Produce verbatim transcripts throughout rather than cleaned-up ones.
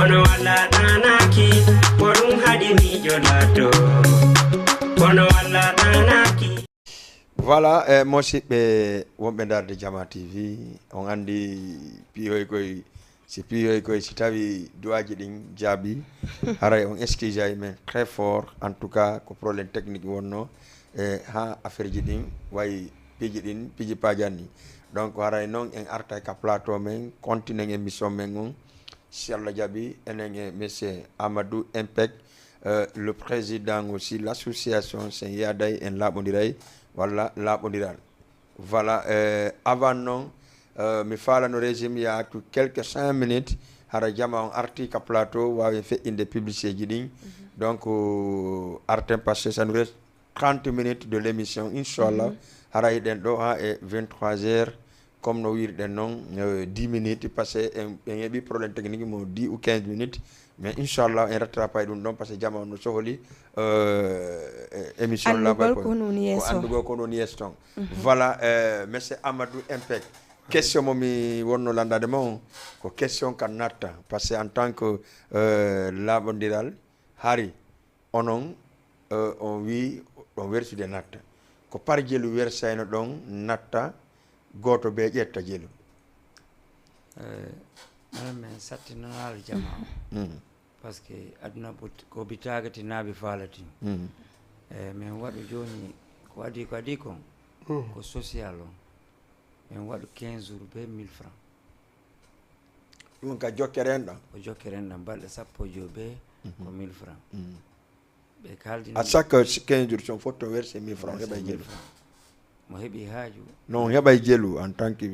Kono walla ɗanaki, ko ɗum haɗi miijo lato. Kono walla ɗanaki. Voilà, e musidɓe wonɓe ndaarde Jama T V, on anndi piihoy koy, si piihoy koy, si tawi duwaaji ɗin jaabi, haray on excusay men très fort. En tout cas, ko problème technique wonno, e ha affaire ji ɗin wayi piiji ɗin, piiji paajanni. Donc, haray noon en artay ka plateau men, continuen émission men on. Si Allah jaɓi, enen e monsieur Amadou Impec, euh, le président aussi l'association Sen Yaaday En Laaɓondiray walla Laaɓondiral. Voilà, euh, avant noon, euh, mi faalano régime yaatu quelques cinq minutes, hara jama on arti ka plateau, waawen feƴƴinde publicité ji ɗin. Donc, euh, arten parce que ça nous reste trente minutes de l'émission, inchallah. Hara hiɗen ɗo ha e vingt-trois heures, comme no wirɗen noon, euh, dix minutes, parce que en, en heɓi problème technique mo dix ou quinze minutes, mais inchallah en rattrapay ɗum ɗon, parce que jama on no sohli, euh, e-, émission Laabal Ko Woni Yeeso. Ko anndugol ko woni yeeso ton. Voilà, euh, monsieur Amadou Impec, question mo mi wonno lanndade ma on, ko question ka natta, parce que en tant que, euh, laaɓondiral, hari onon, euh, on wi on wersude natta. Ko par jelu wersayno ɗon natta, gooto bee ƴetta jelu? Eh, aɗa men sattinanaali jama o. Parce que aduna ko bitaagati naabi faalati. Eh, min waɗu jooni ko adi, ko adi kon, ko social on. Min waɗu quinze jours be mille francs. Ɗum ka jokkere en ɗan? Ko jokkere en ɗan, balɗe sappo e joy be ko mille francs. Ɓe kaldini. À chaque quinze jours, si on fotti on wersi mille francs, on heɓay jelu. Mo heɓi haaju. Non, on heɓay jelu en tant que,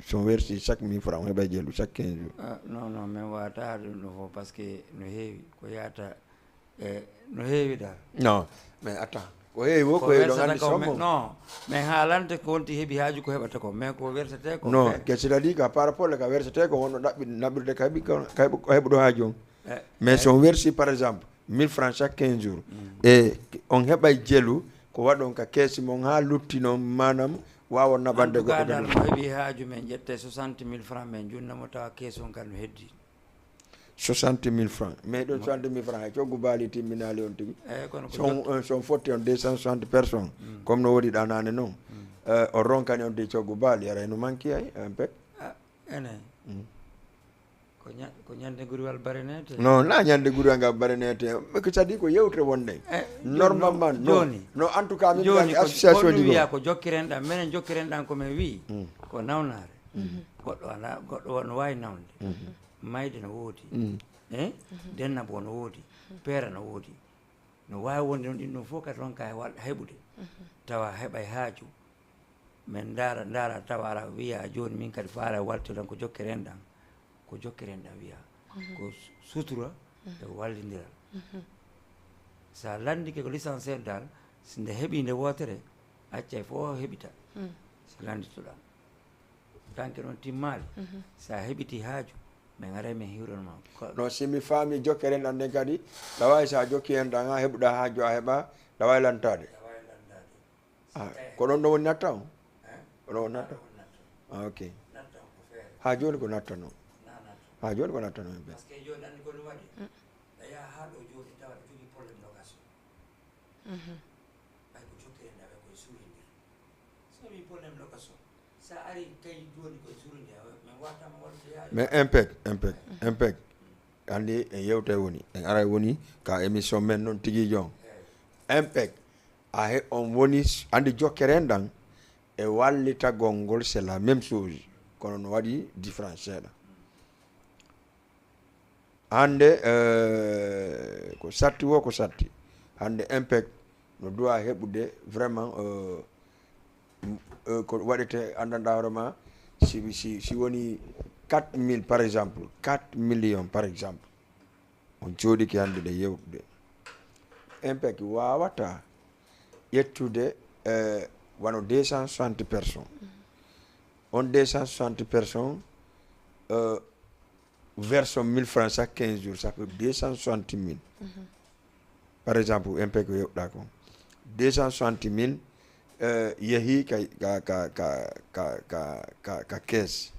si on wersi chaque mille francs, on heɓay jelu chaque quinze jours. Ah, non, non, min waata ɗum ɗo fof, parce que no heewi ko yaata, e no heewi dal. Non, mais attends, ko heewi wo ko heewi ɗon anndi sommo. Non, mais haalante ko wonti heɓi haaju ko heɓata ko, mais ko wersete ko. Non, que c'est-à-dire que par rapport ka wersete ko wonno ɗaɓɓi-, naɓirde ka heɓi ko, ka heɓu-, ko heɓuɗo haaju on. Mais si on wersi, par exemple, mille francs chaque quinze jours, e on heɓay jelu ko waɗon ka keesi mon haa lutti non, maanaam waawon naɓande goɗɗo kadi. En tout cas, dal mo heɓi haaju, men ƴette soixante mille francs, men junna mo, tawa keesi on kan no heddi. Soixante mille francs. Mais ɗon soixante mille francs, hay coggu baali timminaali on tigi. Eh, kono ko si on, jot- on, si on fotti on deux cent soixante personnes, comme no woodi ɗanaane non, eh, on ronkani on de coggu baali, aray no manki ay, un peu. Ah, enen. Ko ña-, ko ñande guriwal barenete. Non, na ñande guriwal ngal barenete. Mais ko c'est-à-dire ko yewtere wonde. Eh, normalement, non. Jooni. Non, en tout cas, min jooni mbiyaani ko association on ji wiya goo. Ko jokkiren ɗan, minen jokkiren ɗan ko min wi. Ko nawnaare. Goɗɗo ana, goɗɗo no waawi nawde. Mayde no woodi. Eh? Dennabo no woodi. Peera no woodi. No waawi wonde noon ɗin ɗon fof kadi ronka e wal-, heɓude. Tawa heɓay haaju. Men ndaara, ndaara tawa ara wiya jooni min kadi faala waltude tan ko jokkere en ɗan. Ko jokkere en ɗan wiya. Ko su-, sutura e wallindiral. So a lanndike ko l'essentiel dal, si nde heɓi nde wootere, accay fof heɓita. So lannditoɗaa. Tanke noon timmaali. So a heɓiti haaju, min aray min hiwrano ma. Ko- No, si mi faami jokkere en ɗan nden kadi, ɗawaay so a jokki en ɗan, a heɓuɗaa haaju, a heɓa, ɗawaay lantaade. Ah, ko ɗon ɗo woni natta on? Ko ɗo woni natta? Ah, ok. Ha jooni ko natta non. Ha jooni ko natta non, ɓe. Ɓay ko jokkere nde, ɓay koye suurindir. So wi problème location, sa ari kay jooni koye suurindir, min wattama wallude yaade. Mais impec, impec, impec. Anndi en yewtay woni, en aray woni ka émission men non tigi jon. Impec. A he-, on woni s-, anndi jokkere en ɗan e wallitagol ngol, c'est la même chose. Kono no waɗi différence seeɗa. Hannde, eh, ko satti wo ko satti. Hannde impec no duwa heɓude vraiment, eh, m-, eh, ko waɗete, anndanɗaa hoore ma, si, si, si woni quatre mille, par exemple, quatre millions, par exemple, on jooɗike hannde ɗe yewtude. Impec waawata ƴettude, eh, wano deux cent soixante personnes. On deux cent soixante personnes, eh, version mille francs chaque quinze jours, ça fait deux cent soixante mille. Par exemple, impec ko yewɗa kon. Deux cent soixante mille, eh, yehi ka, ka, ka caisse.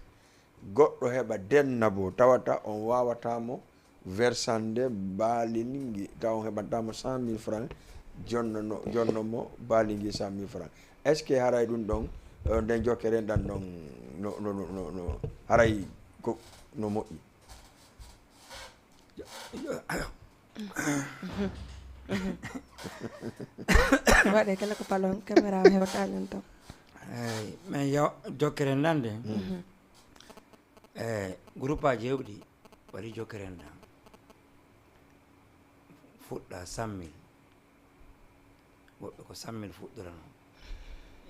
Goɗɗo heɓa dennabo, tawata on waawata mo Versande baalingi, taw on heɓantamo cent mille francs, jonnono jonno mo baalingi cent mille francs. Est ce que haray ɗum ɗon, eh, nden jokkere ndan ɗon no no no no no haray ko no moƴƴi? Waɗe kala ko palon caméra o hewta len ton. Eyyi, mais yo jokkere nande. E groupe aji hewɗi waɗi jokkere ndan, fuɗɗa cent mille, woɓɓe ko cent mille fuɗɗorano.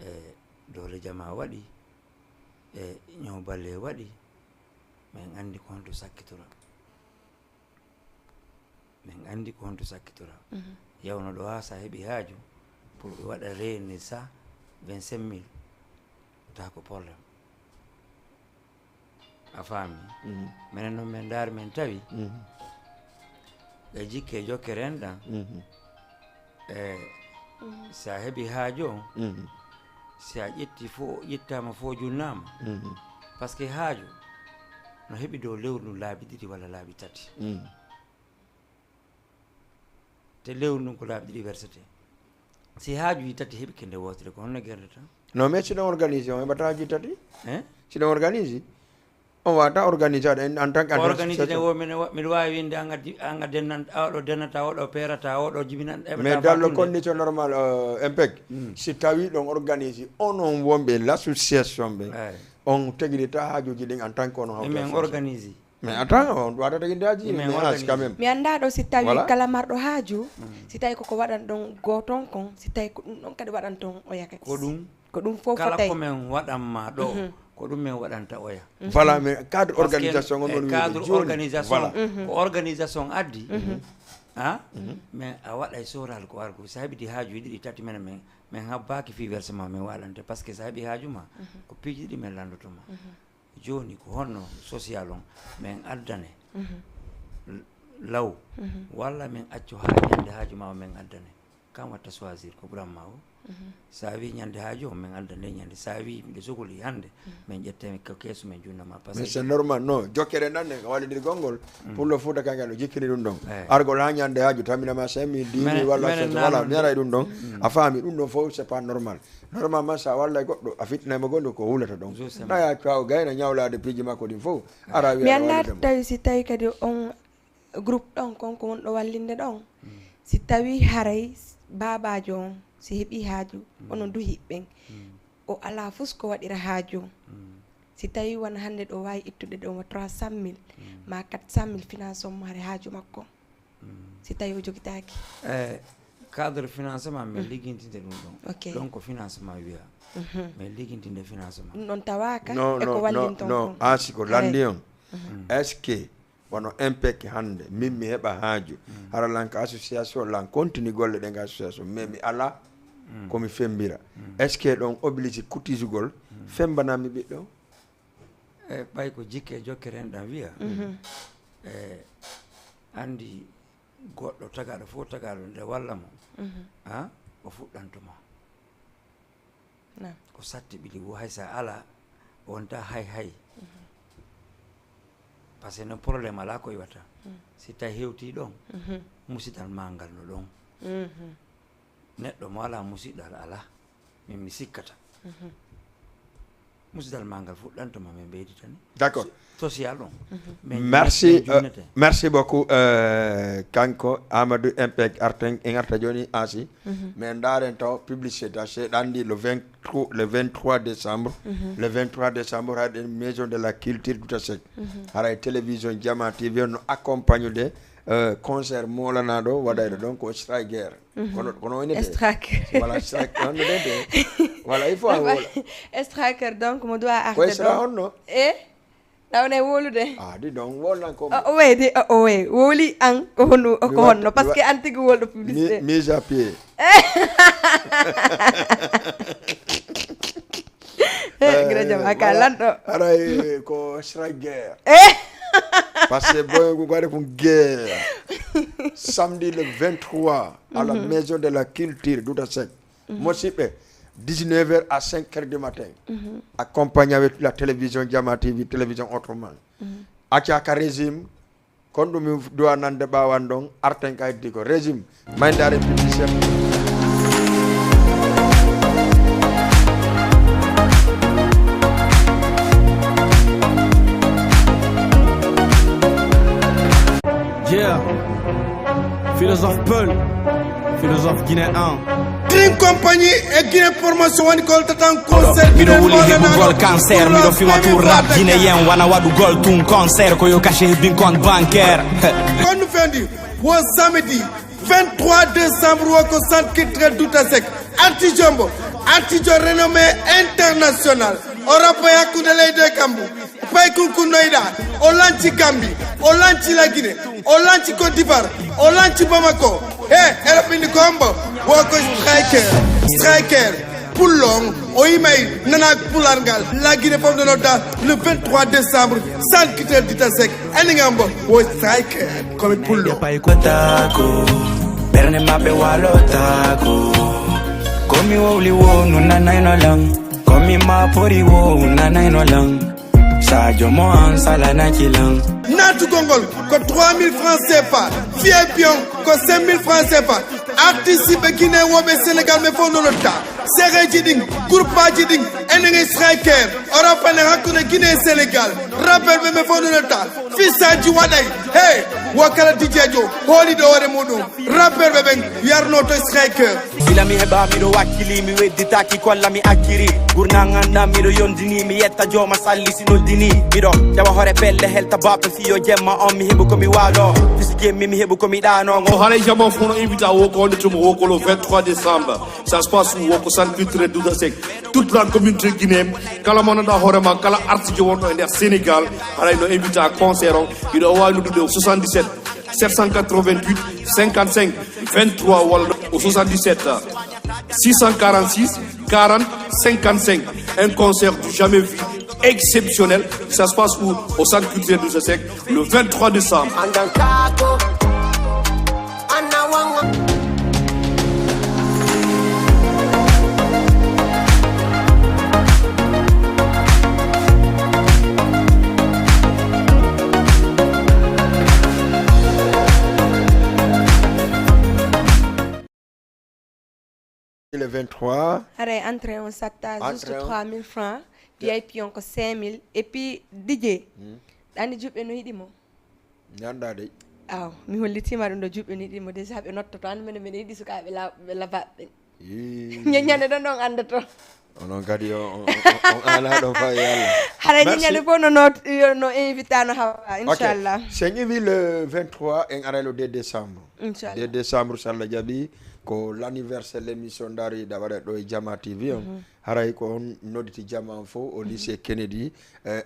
E doole jama waɗi, e ñaw balle waɗi, min andi ko honto sakkitora. Min andi ko honto sakkitora. Yawno ɗo ha sa heɓi haaju pour ɓe waɗa reeni sa vingt cinq mille, ta ko problème. A faami? Minen noon min ndaari min tawi ɓe jikke jokkere en ɗan. E si a heɓi haaju on, si a ƴetti fof, ƴettama fof junnama. Parce que haaju no heɓi dow lewru ndu laabi ɗiɗi walla laabi tati. Te lewru ndun ko laabi ɗiɗi versete. Si haaju yi tati heɓi kende wotere, ko honno gerdata? Non, mais si ɗon organiser, on heɓata haaju tati. Hein? Si ɗon organiser, on wata organiser aɗa en en tant que Organiser ne wo mine wa- miɗo wawi winde an addi an a dennan a oɗo dennata oɗo perata oɗo jibinan. Mais dans le condition normal, euh, impec, si tawi ɗon organiser onon wonɓe l'association ɓe, Eyi. On teginirta haajuji ɗin en tant que onon hawti Emin association. Organise. Mais attends, on doit teginirde haaju Emin mais organise. Quand même. Mi anndaa ɗo si tawi Voilà. Kala marɗo haaju, si tawi koko waɗan ɗon gooto on kon, si tawi ko ɗum ɗon kadi waɗan ton oya kadi. Ko ɗum Ko ɗum fof kala fotay. Ko min waɗan ma ɗo, ko ɗum min waɗanta oya. Voilà, mais cadre Parce que, organisation on eh, woni cadre wiide jooni. Organisation, Voilà. Ko organisation addi. Ha? Mais a waɗay soral ko argo. Sa heɓidi haaju ɗiɗi tati mene men, men habbaki fi versement men waɗante. Parce que sa heɓi haaju ma, ko piiji ɗi men landoto ma. Jooni ko honno social on men addane l- law, walla men accu ha ñande haaju ma o men addane? Kan watta choisir ko ɓuran ma o. Sa wi ñande haaju o men addane ñande, sa wi miɗo sogoli hande, men ƴette ko keesu men junna ma. Parce Mais que c'est normal, non, jokkere nan ne wallidirgol ngol pour le Fouta Kangal no jikkiri ɗum ɗon. Eh. Argol ha ñande haaju tamina ma cinq mille, dix mille Mene- walla mene cent nanno walla mi ɗum. Aray ɗum ɗon. A faami ɗum ɗon fof c'est pas normal. Normalement sa wallay goɗɗo a fittinay mo goɗɗo ko hulata ɗon. Justement. Naya taw gayna ñawlade piiji makko ɗin fof. Ara Mi wiya anndaa wallitam. Tawi si tawi kadi on groupe ɗon kon ko wonɗo wallinde ɗon, si tawi haray baabaajo on si heɓi haaju, onon du hiɓɓen, o alaa fus ko waɗira haaju on. Si tawi wona hannde ɗo waawi ittude ɗo mo trois cent mille ma quatre cent mille finance on mo hari haaju makko, si tawi o jogitaaki. Eh, cadre financement min liggintinde ɗum ɗon. Ok. Ɗon ko financement wiya. Min liggintinde financement. Ɗum ɗon tawaaka Non, e ko non, wallin non, ton non, kon. Asi ko lanndi on. Est-ce que wano impec hannde min mi heɓa haaju hara lan ko association lan continue golle ɗen ka association mais mi ala komi fembira? Est-ce que ɗon oblige kutisugol fembanami ɓiɗɗo? E ɓay ko jikke jokkere en ɗan wiya. E andi goɗɗo tagaɗo fof tagaɗo nde walla mo, ha o fuɗɗantuma. Naam. Ko satti ɓili wo hay sa ala wonta hay hay. Parce que no problème ala ko iwata. Si tawi hewti ɗon, musidal ma ngal no ɗon. Neɗɗo mo ala musidal ala. Min mi sikkata. Musidal ma ngal fuɗɗantuma min ɓeyditani. D'accord. Social ɗon. Min Merci, min junnete. Euh, merci beaucoup, euh, kanko Amadou Impec arten en arta joni Asi. Mais ndaren taw publicité ta seeɗa andi le vingt-trois, le vingt-trois décembre. Le vingt-trois décembre haɗen maison de la culture Douta Seck. Haray télévision Jama T V no accompagnude, euh, concert molanaɗo waɗayɗo ɗon ko Striker. Kono kono wonete Striker. Voilà, Striker honno de. Voilà, il faut a wola. Striker donc mo doit Ko arde Stra ɗon. Honno? E ɗawne wolude. Ah, dis donc, wol nan ko. O- o wey de o- o wey woli an ko honno Mi ko wa- honno parce mi que wa- an tigi wolɗo publicité. Mise à pied. Eh, gila jam aka lanɗo. Haray ko Striker. Eh, Parce que boy ko gare pour guerre. Samedi le vingt-trois à la maison de la culture Douta Seck. Mosiɓɓe, dix-neuf heures à cinq heures du matin. Accompagné avec la télévision Jama T V, télévision autrement. Acaka régime Kon ɗum mi duwa nande ɓawan ɗon, arten ka heddi ko régime. Mayndare publicien. Yeah. Philosophe Peul. Philosophe guinéen. Dream Company e Guinée Promotion woni ko holtatan concert. Miɗo wuli heɓugol cancer, miɗo fima tour rap guinéen, wana waɗugol tun concert, ko yo caché hebbin compte bancaire. Kon no fendi wo samedi vingt-trois décembre wo ko centre culturel Douta Seck. Artijo mbo, artijo renommé international. O rappo e hakkunde leydi e kammu. Pay kunkunnoyɗa, o lanci Gambi, o lanci la Guinée, o lanci Côte d'Ivoire, o lanci Bamako. He, eɗo ɓindi ko hombo? Wo ko striker, striker. Pullo on, o yimay nana pular ngal. La Guinée fof no nodda le vingt-trois décembre, centre culturel Douta Seck. Enen ngambo wo striker, komi pullo. Ɓe pay ko tako, ɓernde maɓɓe walotaako. Komi wowli wo nunanayno lan, komi ma pori wo nunanayno lan. Sadio mo an salanaki lan. Naatugol ngol ko trois mille francs C F A, V I P on ko cinq mille francs C F A. Artiste ɓe Guinée woɓe Sénégal ɓe fof no notta. Sereji ɗin, groupe aji ɗin, enen e striker. O rafane hakkunde Guinée e Sénégal. Rappel ɓe ɓe fof no notta. Fisaji waɗay. Hey, wo kala D J jo hooliɗo hoore muɗum. Rappeur ɓe ɓen yarnoto striker. Gila mi heɓa miɗo wakkili, mi wedditaki kolla mi akkiri. Gurna ganda miɗo yondini, mi yetta jooma salli si noddini. Miɗo jawa hoore pelle helta baɓɓe fiyo jemma on, mi heɓu ko mi walo. Fisi jemmi mi heɓu ko mi ɗano. O haray jama fof no invita wo ko wonde tuma wo ko le vingt-trois décembre. Ça se passe wo ko centre culturel Douta Seck. Toute la communauté guinéenne, kala mo nanda hoore ma, kala artiste wonɗo e nder Sénégal, haray no invita concert on. Miɗo wawi noddude o soixante-dix-sept sept cent quatre-vingt-huit cinquante-cinq vingt-trois walla au soixante-dix-sept six cent quarante-six quarante cinquante-cinq. Un concert du jamais vu, exceptionnel. Ça se passe où? Au centre culturel Douta Seck, le vingt-trois décembre. Le vingt-trois. Haray entrée on satta juste trois mille francs. V I P on ko cinq mille. Et puis D J, hmm. Ɗani juɓɓe no yiɗi mo? Mi anndaa dey. Aw, mi hollitima ɗum ɗo juɓɓe no yiɗi mo déjà, ɓe nottoto an mene mene yiɗi sukaaɓe labaɓɓe. Ñeññane ɗon ɗon anndoto. Onon kadi on ala ɗon fa yalla. Haray ñeññane fof no no invita no hawa inchallah. Sen iwi le vingt-trois en aray le deux décembre. Inchallah. Deux décembre so Allah jaɓi ko l'anniversaire l'émission dari da waɗa ɗo e Jama T V on. Haray ko on nodditi Jama on fof au lycée Kennedy,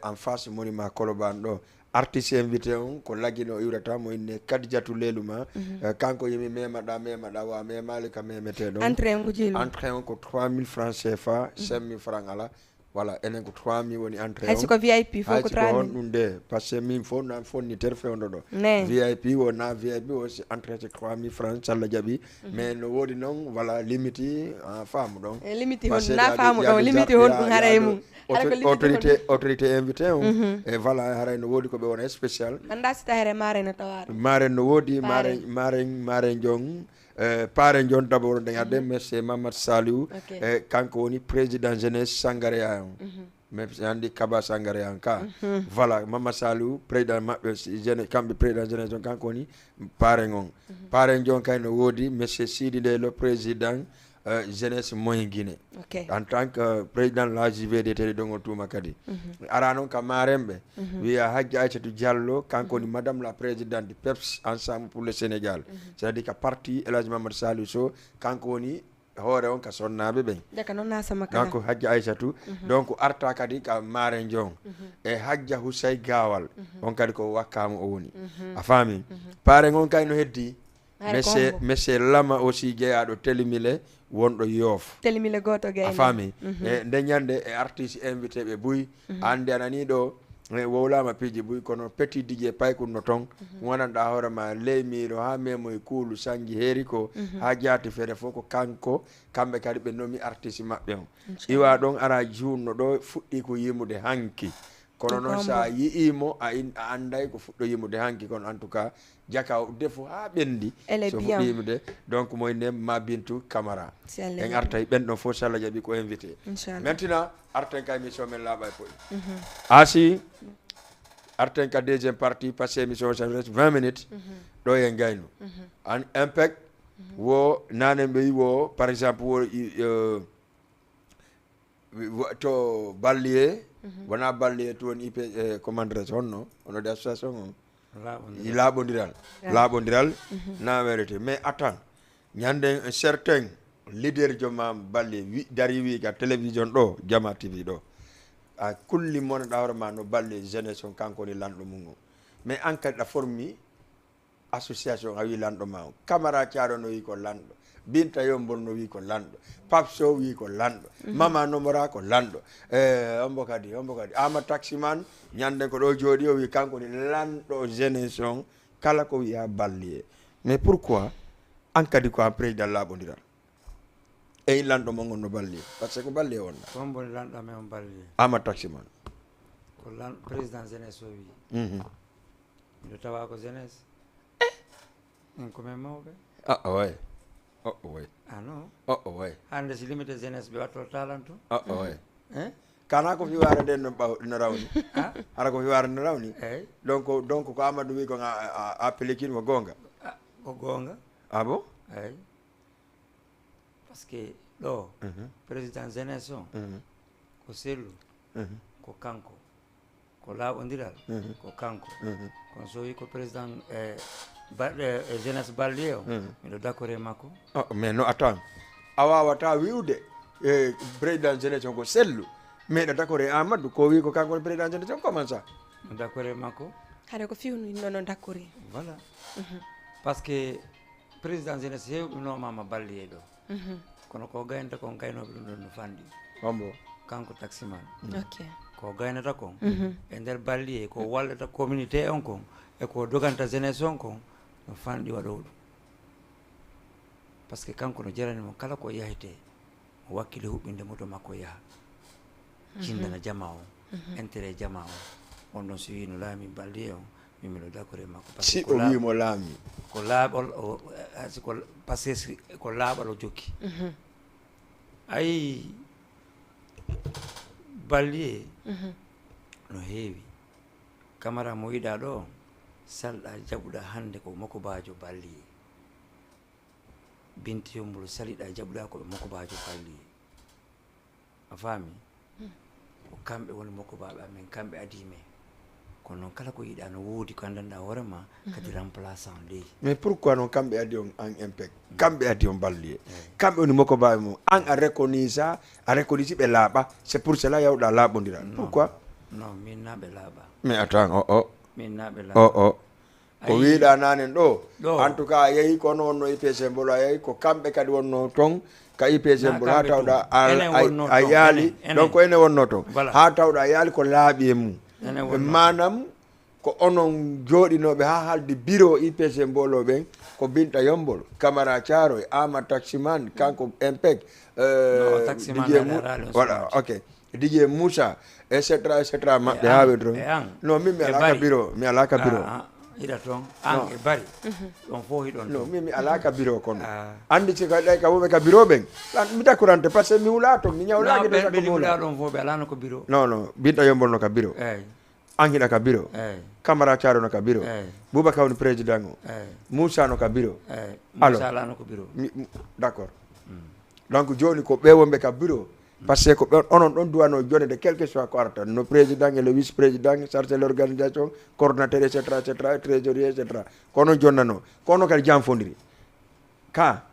en face monument Colobane ɗo. Artiste invité on ko Lagine o iwrata mo inne Kadijatu Leluma. Eh, kanko yimi memaɗa memaɗa wa memali ka memete ɗon. Entrée on ko jeelu. Entrée on ko trois mille francs C F A, cinq mille francs ala. Voilà, enen ko trois mille woni entrée on. Hay siko V I P fof ko trois mille. Honɗum de, parce que min fof nan fonni ter fewndo ɗo. Ne. V I P wona V I P o si entrée c'est trois mille francs salla jaɓi. Mais no wodi noon voilà limiti a faamu ɗon. Eh, limiti hon na faamu ɗon limiti hon ɗum haray mum. Autorité autorité invité on. E voilà haray no woodi ko ɓe wona spécial. Annda si tahere maren no tawaɗo. Maren no woodi maren maren maren jon. Pare jon d'abord nde adde monsieur Mamadou Saliou. Kanko woni président jeunesse Sangaréa on. Mais andi Kaba Sangaréa on ka. Voilà Mamadou Saliou président maɓɓe jeunesse kamɓe président jeunesse on kanko woni. Pare on. Pare jon kay no woodi monsieur Sidi Ndelo président jeunesse moyen Guinée. En tant que président la J V D télé ɗon o tuma kadi. Ara noon ka marenɓe wiya Hajja Aissatou Diallo kanko woni madame la présidente du peps ensemble pour le Sénégal. C'est à dire ka parti El Hadj Mamadou Saliou Sow kanko woni hoore on ka sonnaɓe ɓen. Jaka noon na sama kala. Donc Hajja Aissatou donc arta kadi ka maren jon. E Hajja Housay Gawal on kadi ko wakkama o woni. A faami. Paren on kay no heddi. Monsieur Lama aussi jeyaɗo Telimile wonɗo Yoof. Telimile goto gay. A faami. E nde ñande e artiste invité ɓe buy. Ande anani ɗo wowlama piiji buy kono petit Didier Paykun no ton. Wonanɗa hoore ma leymiɗo ha memoy kuulu sanji heeri ko ha jaati feere fof ko kanko kamɓe kadi ɓe nomi artiste maɓɓe on. Iwa ɗon ara junno ɗo fuɗɗi ko yimude hanki. Kono noon, so a yi'iimo, a in-, a annday ko fuɗɗoyiimo de hanki kon, en tout cas, jaka o defu haa ɓenndi. So fuɗɗoyiimo de, donc, moy nem ma Bintu Camara. En artay ɓen ɗon fof, so Allah jaɓi, ko invité. Maintenant, arten ka émission men laaɓa e poy. Asi, arten ka deuxième partie, parce que émission, ça reste vingt minutes. Ɗo en gaynu. An impec, wo, naane mbeyi wo, par exemple, wo, i-, euh, wi-, wo-, to Ballier, wona Ballier to woni I P, eh, comment dirais-je, honno, hono de association on? Laaɓondiral. I laaɓondiral. Laaɓondiral, na werete. Mais attends, ñande un certain leader jo ma Ballier wi-, dari wi ka télévision ɗo, Jama T V ɗo. A kulli mon ɗa hoore ma no Ballier jeunesse on kanko woni lanɗo mum on. Mais an kadi ɗa formi association a wi lanɗo ma on. Camara Thiaro no wi ko lanɗo. Binta Yombol no wi ko lanɗo. Pape Sow wi ko lanɗo. Mama Nomora ko lanɗo. Eh, ombo kadi, ombo kadi. Ama Taximan, ñande ko ɗo jooɗi, o wi kanko ni lanɗo jeunesse on, kala ko wiya Ballier. Mais pourquoi an kadi ko an président laaɓondiral? Eyi, lanɗo mon on no Ballier. Parce que ko Ballier wonɗa. Ko hombo woni lanɗo amen on Ballier? Ama Taximan. Ko lan-, président jeunesse o wi. Mhm. Miɗo tawa ko jeunesse. En ko men mawɓe. Ah, ah, ouais. Oh, oh, ouais. Ah, non. Oh, oh, ouais. Hannde si limite jeunesse ɓe watto talanto. Oh, oh, ouais. Hein? Kana ko fiwaare nden no ɓaw-, no rawni. Ah? Hara ko fiwaare no rawni. Eyi. Donc, donc ko Amadou wi ko nga, a, a, a pelekin ko goonga. Ah, ko goonga. Ah bon? Eyi. Parce que ɗo, mhm, président jeunesse on, mhm, ko Sellu, mhm, ko kanko. Ko laaɓondiral, mhm, ko kanko. Mhm. Kono so wi ko président, eh, ba-, eh, eh, jeunesse Ballier o, mhm, miɗo d'accord e makko. Oh, mais no, attends. A wawata wi'ude, eh, président jeunesse on ko Sellu. Mais ɗa d'accord e Amadou, ko wi ko kanko woni président jeunesse on, comment ça? Miɗo d'accord e makko. Haɗa ko fiwnu noon on d'accord e. Voilà. Mhm. Parce que président jeunesse heewɓe noomama Ballier ɗo. Mhm. Kono ko gaynata kon, gaynooɓe ɗum ɗon no fanɗi. Hombo? Kanko taximan. Mm. Ok. Ko gaynata kon, mhm, e nder Ballier, ko wallata communauté on kon, e ko doganta jeunesse on kon, no fanɗi waɗowo ɗum. Parce que kanko no jarani mo kala ko yahete, o wakkili huɓɓinde moto makko yaha. Mhm. Cindana jama o, mhm, intérêt jama o. On ɗon so wi no laami Ballier on, min miɗo d'accord e makko. Parce que si ko o laa-, wi mo laami. Ko laaɓal o, eh, si ko, parce que si ko laaɓal o jokki. Mhm. Ayi, Ballier, mhm, no heewi. Camara mo wiɗa ɗo, salɗa jaɓuɗa hannde ko mokobaajo Ballier. Binta Yombol saliɗa jaɓuɗa ko ɓe mokobaajo Ballier. A faami? Hmm. Ko kamɓe woni mokobaaɓe amen, kamɓe adii men. Kono noon kala ko yiɗa no woodi ko anndanɗa hoore ma, kadi, mhm, remplaçant ley. Mais pourquoi noon kamɓe adii on an impec? Kamɓe adii on Ballier. Eyi. Kamɓe woni mokobaaɓe mum. An a reconnaît ça, a reconnaît si ɓe laaɓa. C'est pour cela yawɗa laaɓondiral. Non. Pourquoi? Non, min na ɓe laaɓa. Mais attends, oh, oh. Min na ɓe laaɓa. Oh, oh. Ko wiɗa nanen ɗo, en tout cas, a yehi ko ono wonno I P C Mbolo, a yehi ko kamɓe kadi wonno ton, ka I P C Mbolo, ha tawɗa a, a, a yaali, donc ko ene wonno ton. Voilà. Ha tawɗa a yaali ko laaɓi e mum. Ene wonno ton. Manam, ko onon jooɗinoɓe ha halde bureau I P C Mbolo ɓen, ko Binta Yombol, Camara Thiaroye, Ama Taximan, kanko impec, euh, non, Taximan Didier Mu-, voilà, ok. Didier Moussa, et cetera, et cetera, maɓɓe ha weɗi ton. E an, e an. Non, min mi alaka bureau, mi alaka bureau. Ah, ah, ira ton, an e Bari. Mhm. Ɗon fof hiɗon ton. Non, min mi alaka bureau kono. Ah. Andi si ka, ɗay ka woɓe ka bureau ɓen. Lan, mi takurante, parce que mi wula ton, mi ñawlaki ton, ɓe, ɓe wula. Ɗon fof, ɓe alano ko bureau. Non, non, Binta Yombol no ka bureau. Eyi. An hiɗa ka bureau. Eyi. Camara Thiaroye no ka bureau. Eyi. Boubacar woni président o. Eyi. Moussa no ka bureau. Eyi. Alors, Moussa alano ko bureau. Mi, mi, d'accord. Mm. Donc, joni ko ɓe wonɓe ka bureau. Parce que ko ɓen, onon ɗon duwano jonnede, quel que soit ko arata. No président et le vice-président, chargé de l'organisation, coordonnateur, et cetera, et cetera, trésorier, et cetera. Ko onon jonnano. Kono kadi janfondiri. Ka.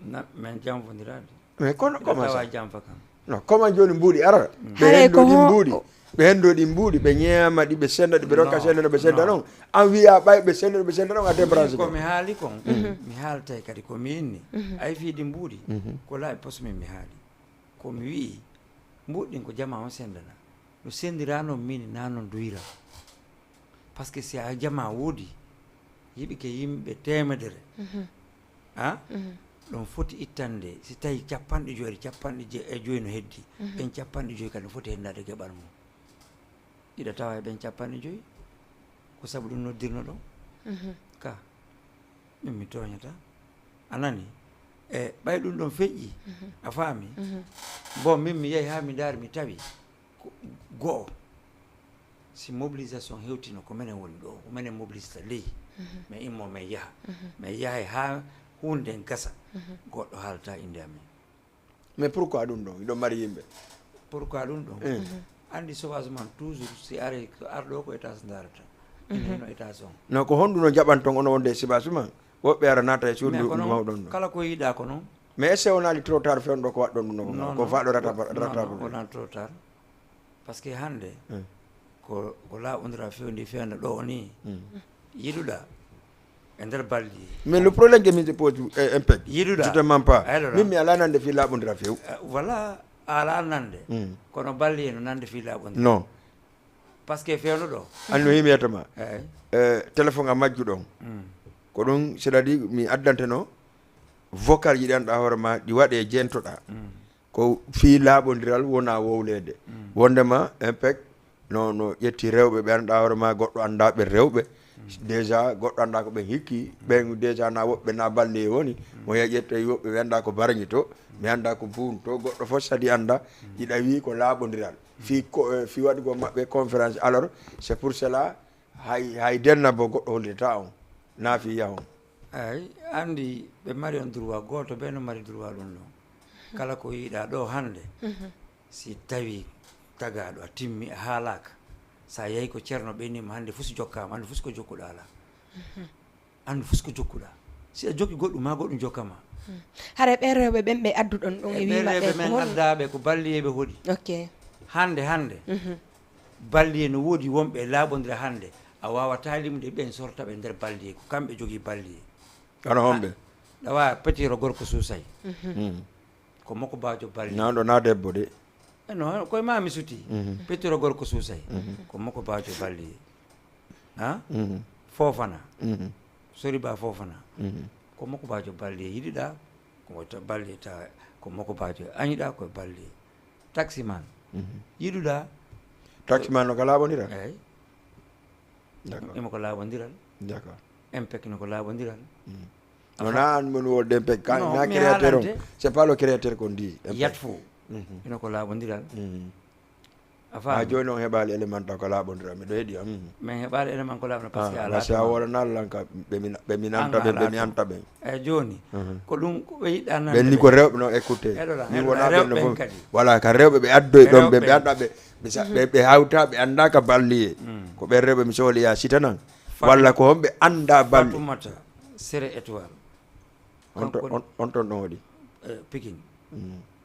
Na, men janfondirade. Mais kono, comment ça? Tawa janfa kam. Non, comment joni mbuuɗi arata? Mm. Ɓe hendo ɗin mbuuɗi. Ɓe hendo ɗin mbuuɗi, ɓe ñeema ɗi, ɓe senda ɗi, ɓe rokka senda no ɓe senda non. An wiya ɓay ɓe senda no ɓe senda non, a débranché. Ko mi haali kon, mhm, mi haaltay kadi ko mi inni. Mhm. Ay fii ɗi mbuuɗi, mhm, ko laaɓi pos min mi haali. Ko mi wi'i, mbuuɗi ɗin ko jama on sendana. No sendirano min na non duyra. Parce que si a jama woodi, yiɓike yimɓe teemedere, mhm, ah? Mhm. Ɗon foti ittande, si tawi capanɗe joyi, capanɗe je-, e joyi no heddi, mhm, ɓen capanɗe joyi kadi no foti heddaade geɓal mum. Iɗa tawa e ɓen capanɗe joyi. Ko sabu ɗum noddirno ɗon. Ka. Min mi tooñata. A nani? E ɓay ɗum ɗon feƴƴi. A faami? Bon, min mi yahi haa mi ndaari, mi tawi ko go'o. Si mobilisation hewtino, ko menen woni ɗo, ko menen mobilisata ley. Men immo, men yaha. Men yahay haa huunde nden gasa. Goɗɗo haalata innde amen. Mais pourquoi ɗum ɗon? Hiɗo mari yimɓe. Pourquoi ɗum ɗon? Anndi sauvagement toujours, si ari ko arɗo ko étage ndaarata. Ina hino étage on. Non, ko honɗum no jaɓanton onon wonde e sauvagement? Woɓɓe ara naata e suudu mawɗon ɗon. Kala ko yiɗa ko non. Mais est-ce que wonaali trop tard fewndo ko waɗɗon ɗum ɗon? Ko faɗo ratable. Wonaali trop tard. Parce que hannde ko, ko laaɓondira fewndi fewndo ɗo o ni. Yiɗuɗa e nder balɗi. Mais le problème que mi pose, eh, impec. Yiɗuɗa. Je te mens pas. Min mi alaa nande fii laaɓondira few. Eh, voilà, a alaa nande. Kono balɗi no nande fii laaɓondira. Non. Parce que fewndo ɗo. Anno himi yetama. Eh, téléphone a majju ɗon. Ko ɗum, c'est-à-dire mi addanteno vocal yiɗanɗa hoore ma ɗi waɗe jentoɗa. Ko fii laaɓondiral wona wowleede. Wondema impec no, no ƴetti rewɓe ɓe anndaa hoore ma, goɗɗo anndaa ɓe rewɓe. Déjà goɗɗo anndaa ko ɓen hikki, ɓen déjà na woɓɓe na balɗi e woni. Mo ya ƴetta e woɓɓe ɓe anndaa ko barñi to, mi anndaa ko buun to, goɗɗo fof sadi anndaa. Iɗa wii ko laaɓondiral. Fii ko, eh, fii waɗugol maɓɓe conférence. Alors, c'est pour cela, hay, hay denna bo goɗɗo hollitata on, na fii yahon. Eey, anndi ɓe mari on droit, gooto bee no mari droit ɗum ɗon. Kala ko yiɗa ɗo hannde, si tawi tagaaɗo a timmi, a haalaaka, sa yahi ko Ceerno ɓe ni ma hannde fus jokkaama, anndi fus ko jokkuɗa alaa. Anndi fus ko jokkuɗa. Si a jokki goɗɗum, ma goɗɗum jokka ma. Haray ɓen rewɓe ɓen ɓe adduɗon ɗon e wii maɓɓe rewɓe men addaaɓe ko balliyeeɓe hoɗi. Ok. Hannde, hannde, balliye no woodi wonɓe laaɓondira hannde. A waawataa limde ɓen sorta ɓe nder balliye. Ko kamɓe jogii balliye. Hono homɓe? Ɗawa Petiro gorko Suusay. Ko moko baajo balliye. Naa ɗo naa debbo de. Eh, no, koye ma mi suti. Petiro gorko Suusay. Ko moko baajo balliye. Ha? Foofana. Soriba Foofana. Ko moko baajo balliye yiɗuɗa. Ko wata balliye ta, ko moko baajo añuɗa ko balliye. Taximan. Yiɗuɗa. Taximan no ka laaɓondira? Eey. D'accord. Imo ko laaɓondiral. D'accord. Impec no ko laaɓondiral. Non, na an mon wol dempek ka na créateur on. C'est pas le créateur qu'on dit. Yat fo. Ino ko laaɓondiral. A faami? Jooni on heɓaali élément taw ko laaɓondiral. Miɗo heɗi am. Min heɓaali élément ko laaɓondiral parce que a wala nal lan ka ɓe min, ɓe min anta ɓe, ɓe mi anta ɓe. Eyi jooni, ko ɗum ko ɓe yiɗɗa nande. Ɓen ni ko rewɓe non, écoutez. Min wona ɓen no fof. Voilà, ka rewɓe ɓe addoy ɗon ɓe, ɓe annda ɓe, ɓe sa-, ɓe, ɓe hawta, ɓe annda ka balliye. Ko ɓen rewɓe mi sohli ya sitanan. Walla ko homɓe annda balli. Fatoumata Sere Étoile. On ton, on ton ɗon waɗi. Eh, Pikine.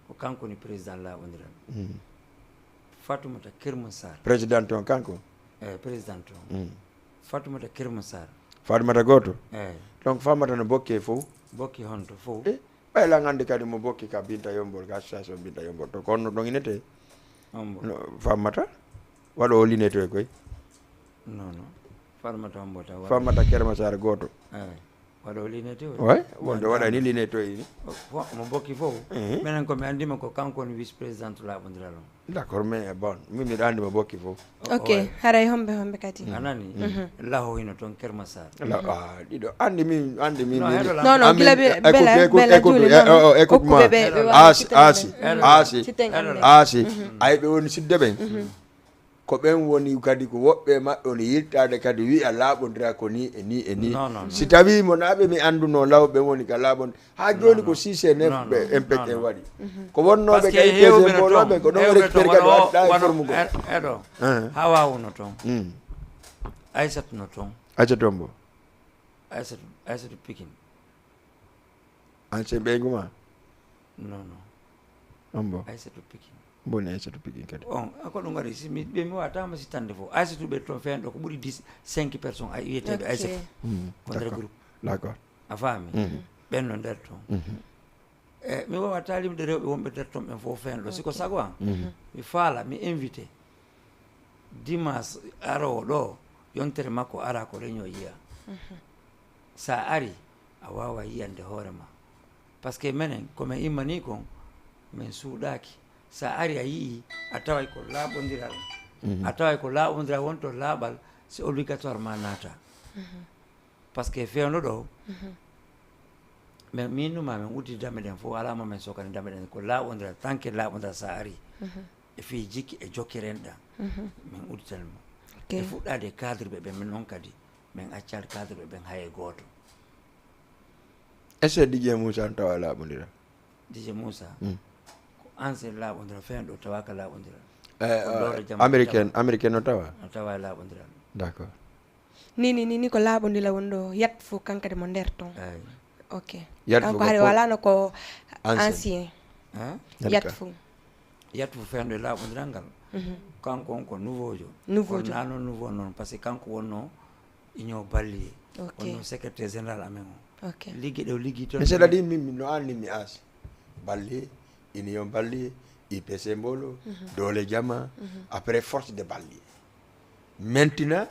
Ko kanko ni président laaɓondiral. Fatoumata Kermou Sarr. Président on kanko? Eh, président on. Fatoumata Kermou Sarr. Fatoumata gooto? Eyi. Donc Fatoumata no bokki e fof? Bokki honto fof? Eh, ɓay lan anndi kadi mo bokki ka Binta Yombol, ka association Binta Yombol. To ko honno ɗon inete? Hombo? No, Fatoumata? Waɗo o linetoy koy? Non, non. Fatoumata hombo taw? Fatoumata Kermou Sarr gooto. Eyi. Waɗo linetoy? Way, wonde waɗani linetoy ni. Mo bokki fof. Menen ko mi anndi mo ko kanko woni vice président laaɓondiral on. D'accord, mais bon, min miɗo anndi mo bokki fof. Ok, haray homɓe, homɓe kadi? A nani? Laho hino toon Kermou Sarr. La, ah, ɗiɗo. Anndi min, anndi min. Non, non, gila ɓe, bela, bela, Julie, non, non. Écoute, écoute, écoute, écoute moi. Asi, asi, asi. Ay ɓe woni sidde ɓen. Ko ɓen woni kadi ko woɓɓe e maɓɓe woni yiltaade kadi wi'a laaɓondira ko ni e ni e ni. Non, non, non. Si tawii mo naaɓe mi annduno law ɓen woni ka laaɓon-, haa jooni ko six et neuf ɓe impec en waɗi. Ko wonnooɓe kay P C mbooloo ɓen ko ɗon récupéré kadi waɗi ɗaa e forme goo. Eɗo. Haa waawuno toon. Aysatu no toon. Aysatu on bo. Aysatu, Aysatu Pikin. Ancien ɓeyngu ma? Non, non. On bo? Aysatu Pikin. Boni Aysatu Pikin kadi. On, a ko ɗum waɗi, si mi, ɓe mi waawata ma sittande fof. Aysatu ɓe toon feen ɗo ko ɓuri dix, cinq personnes ay wiyeteeɓe Aysatu. Ko nder groupe. D'accord. A faami? Ɓen no nder toon. E, mi waawata limde rewɓe wonɓe nder toon ɓen fof feen ɗo. Si ko sago an, mi faala, mi invité. Dimanche aroowo ɗo, yontere makko ara ko réunion yiya. Sa ari, a waawa yiyande hoore ma. Parce que menen, ko men immanii kon, men suuɗaaki. Sa ari a yii, a taway ko laaɓondiral. Mhm. A taway ko laaɓondiral woni to, laaɓal, c'est obligatoire ma naata. Mhm. Parce que fewndo ɗo, mhm, min, min numa min uddi damɓe ɗen fof, alaa mo min sokani damɓe ɗen, ko laaɓondiral, tant que laaɓondiral sa ari, mhm, e fii jikki e jokkere en ɗan, mhm, min udditan mo. Ok. E fuɗɗaade e cadre ɓe ɓen, min noon kadi, min accaali cadre ɓe ɓen hay e gooto. Est-ce que D J Moussa no tawa laaɓondiral? D J Moussa, mm, ko ancien laaɓondiral, fewndo ɗo tawaaka laaɓondiral. Eh, ko Doole Jam américain, tawa. Américain no tawa? No tawa e laaɓondiral. D'accord. Ni, ni, ni, ni ko laaɓondiral woni ɗo, Yat Fou kankadi mo nder ton. Eyi. Ok. Yat Fou kanko ko hari po-, walaano ko ancien. Ancien. Hein? Yat Fou. Yat Fou fewndo e laaɓondiral ngal. Mhm. Kanko on ko nouveau jo. Nouveau jo. Kono naa noon nouveau noon, parce que kanko wonno Union Ballier. Ok. Wonno secrétaire général amen o. Ok. Ligge ɗe o liggi toon. Mais c'est-à-dire, min, min no anni mi as. Ballier, Union Ballier, I P C Mbolo, mhm, Doole Jama, mhm, après Force de Ballier. Maintenant,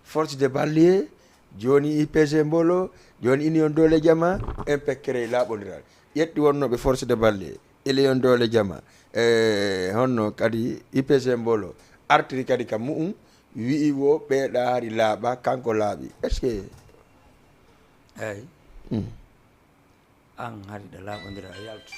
Force de Ballier, jooni I P C Mbolo, jooni Union Doole Jama, M P K créé laaɓondiral. Ƴetti wonnooɓe Force de Ballier, Union Doole Jama, e honno kadi I P C Mbolo, artiri kadi ka mu'un, wi'i wo ɓeeɗa hari laaɓa, kanko laaɓi. Est-ce que? Eyi. Hmm. An hari ɗa laaɓondira a yaltu.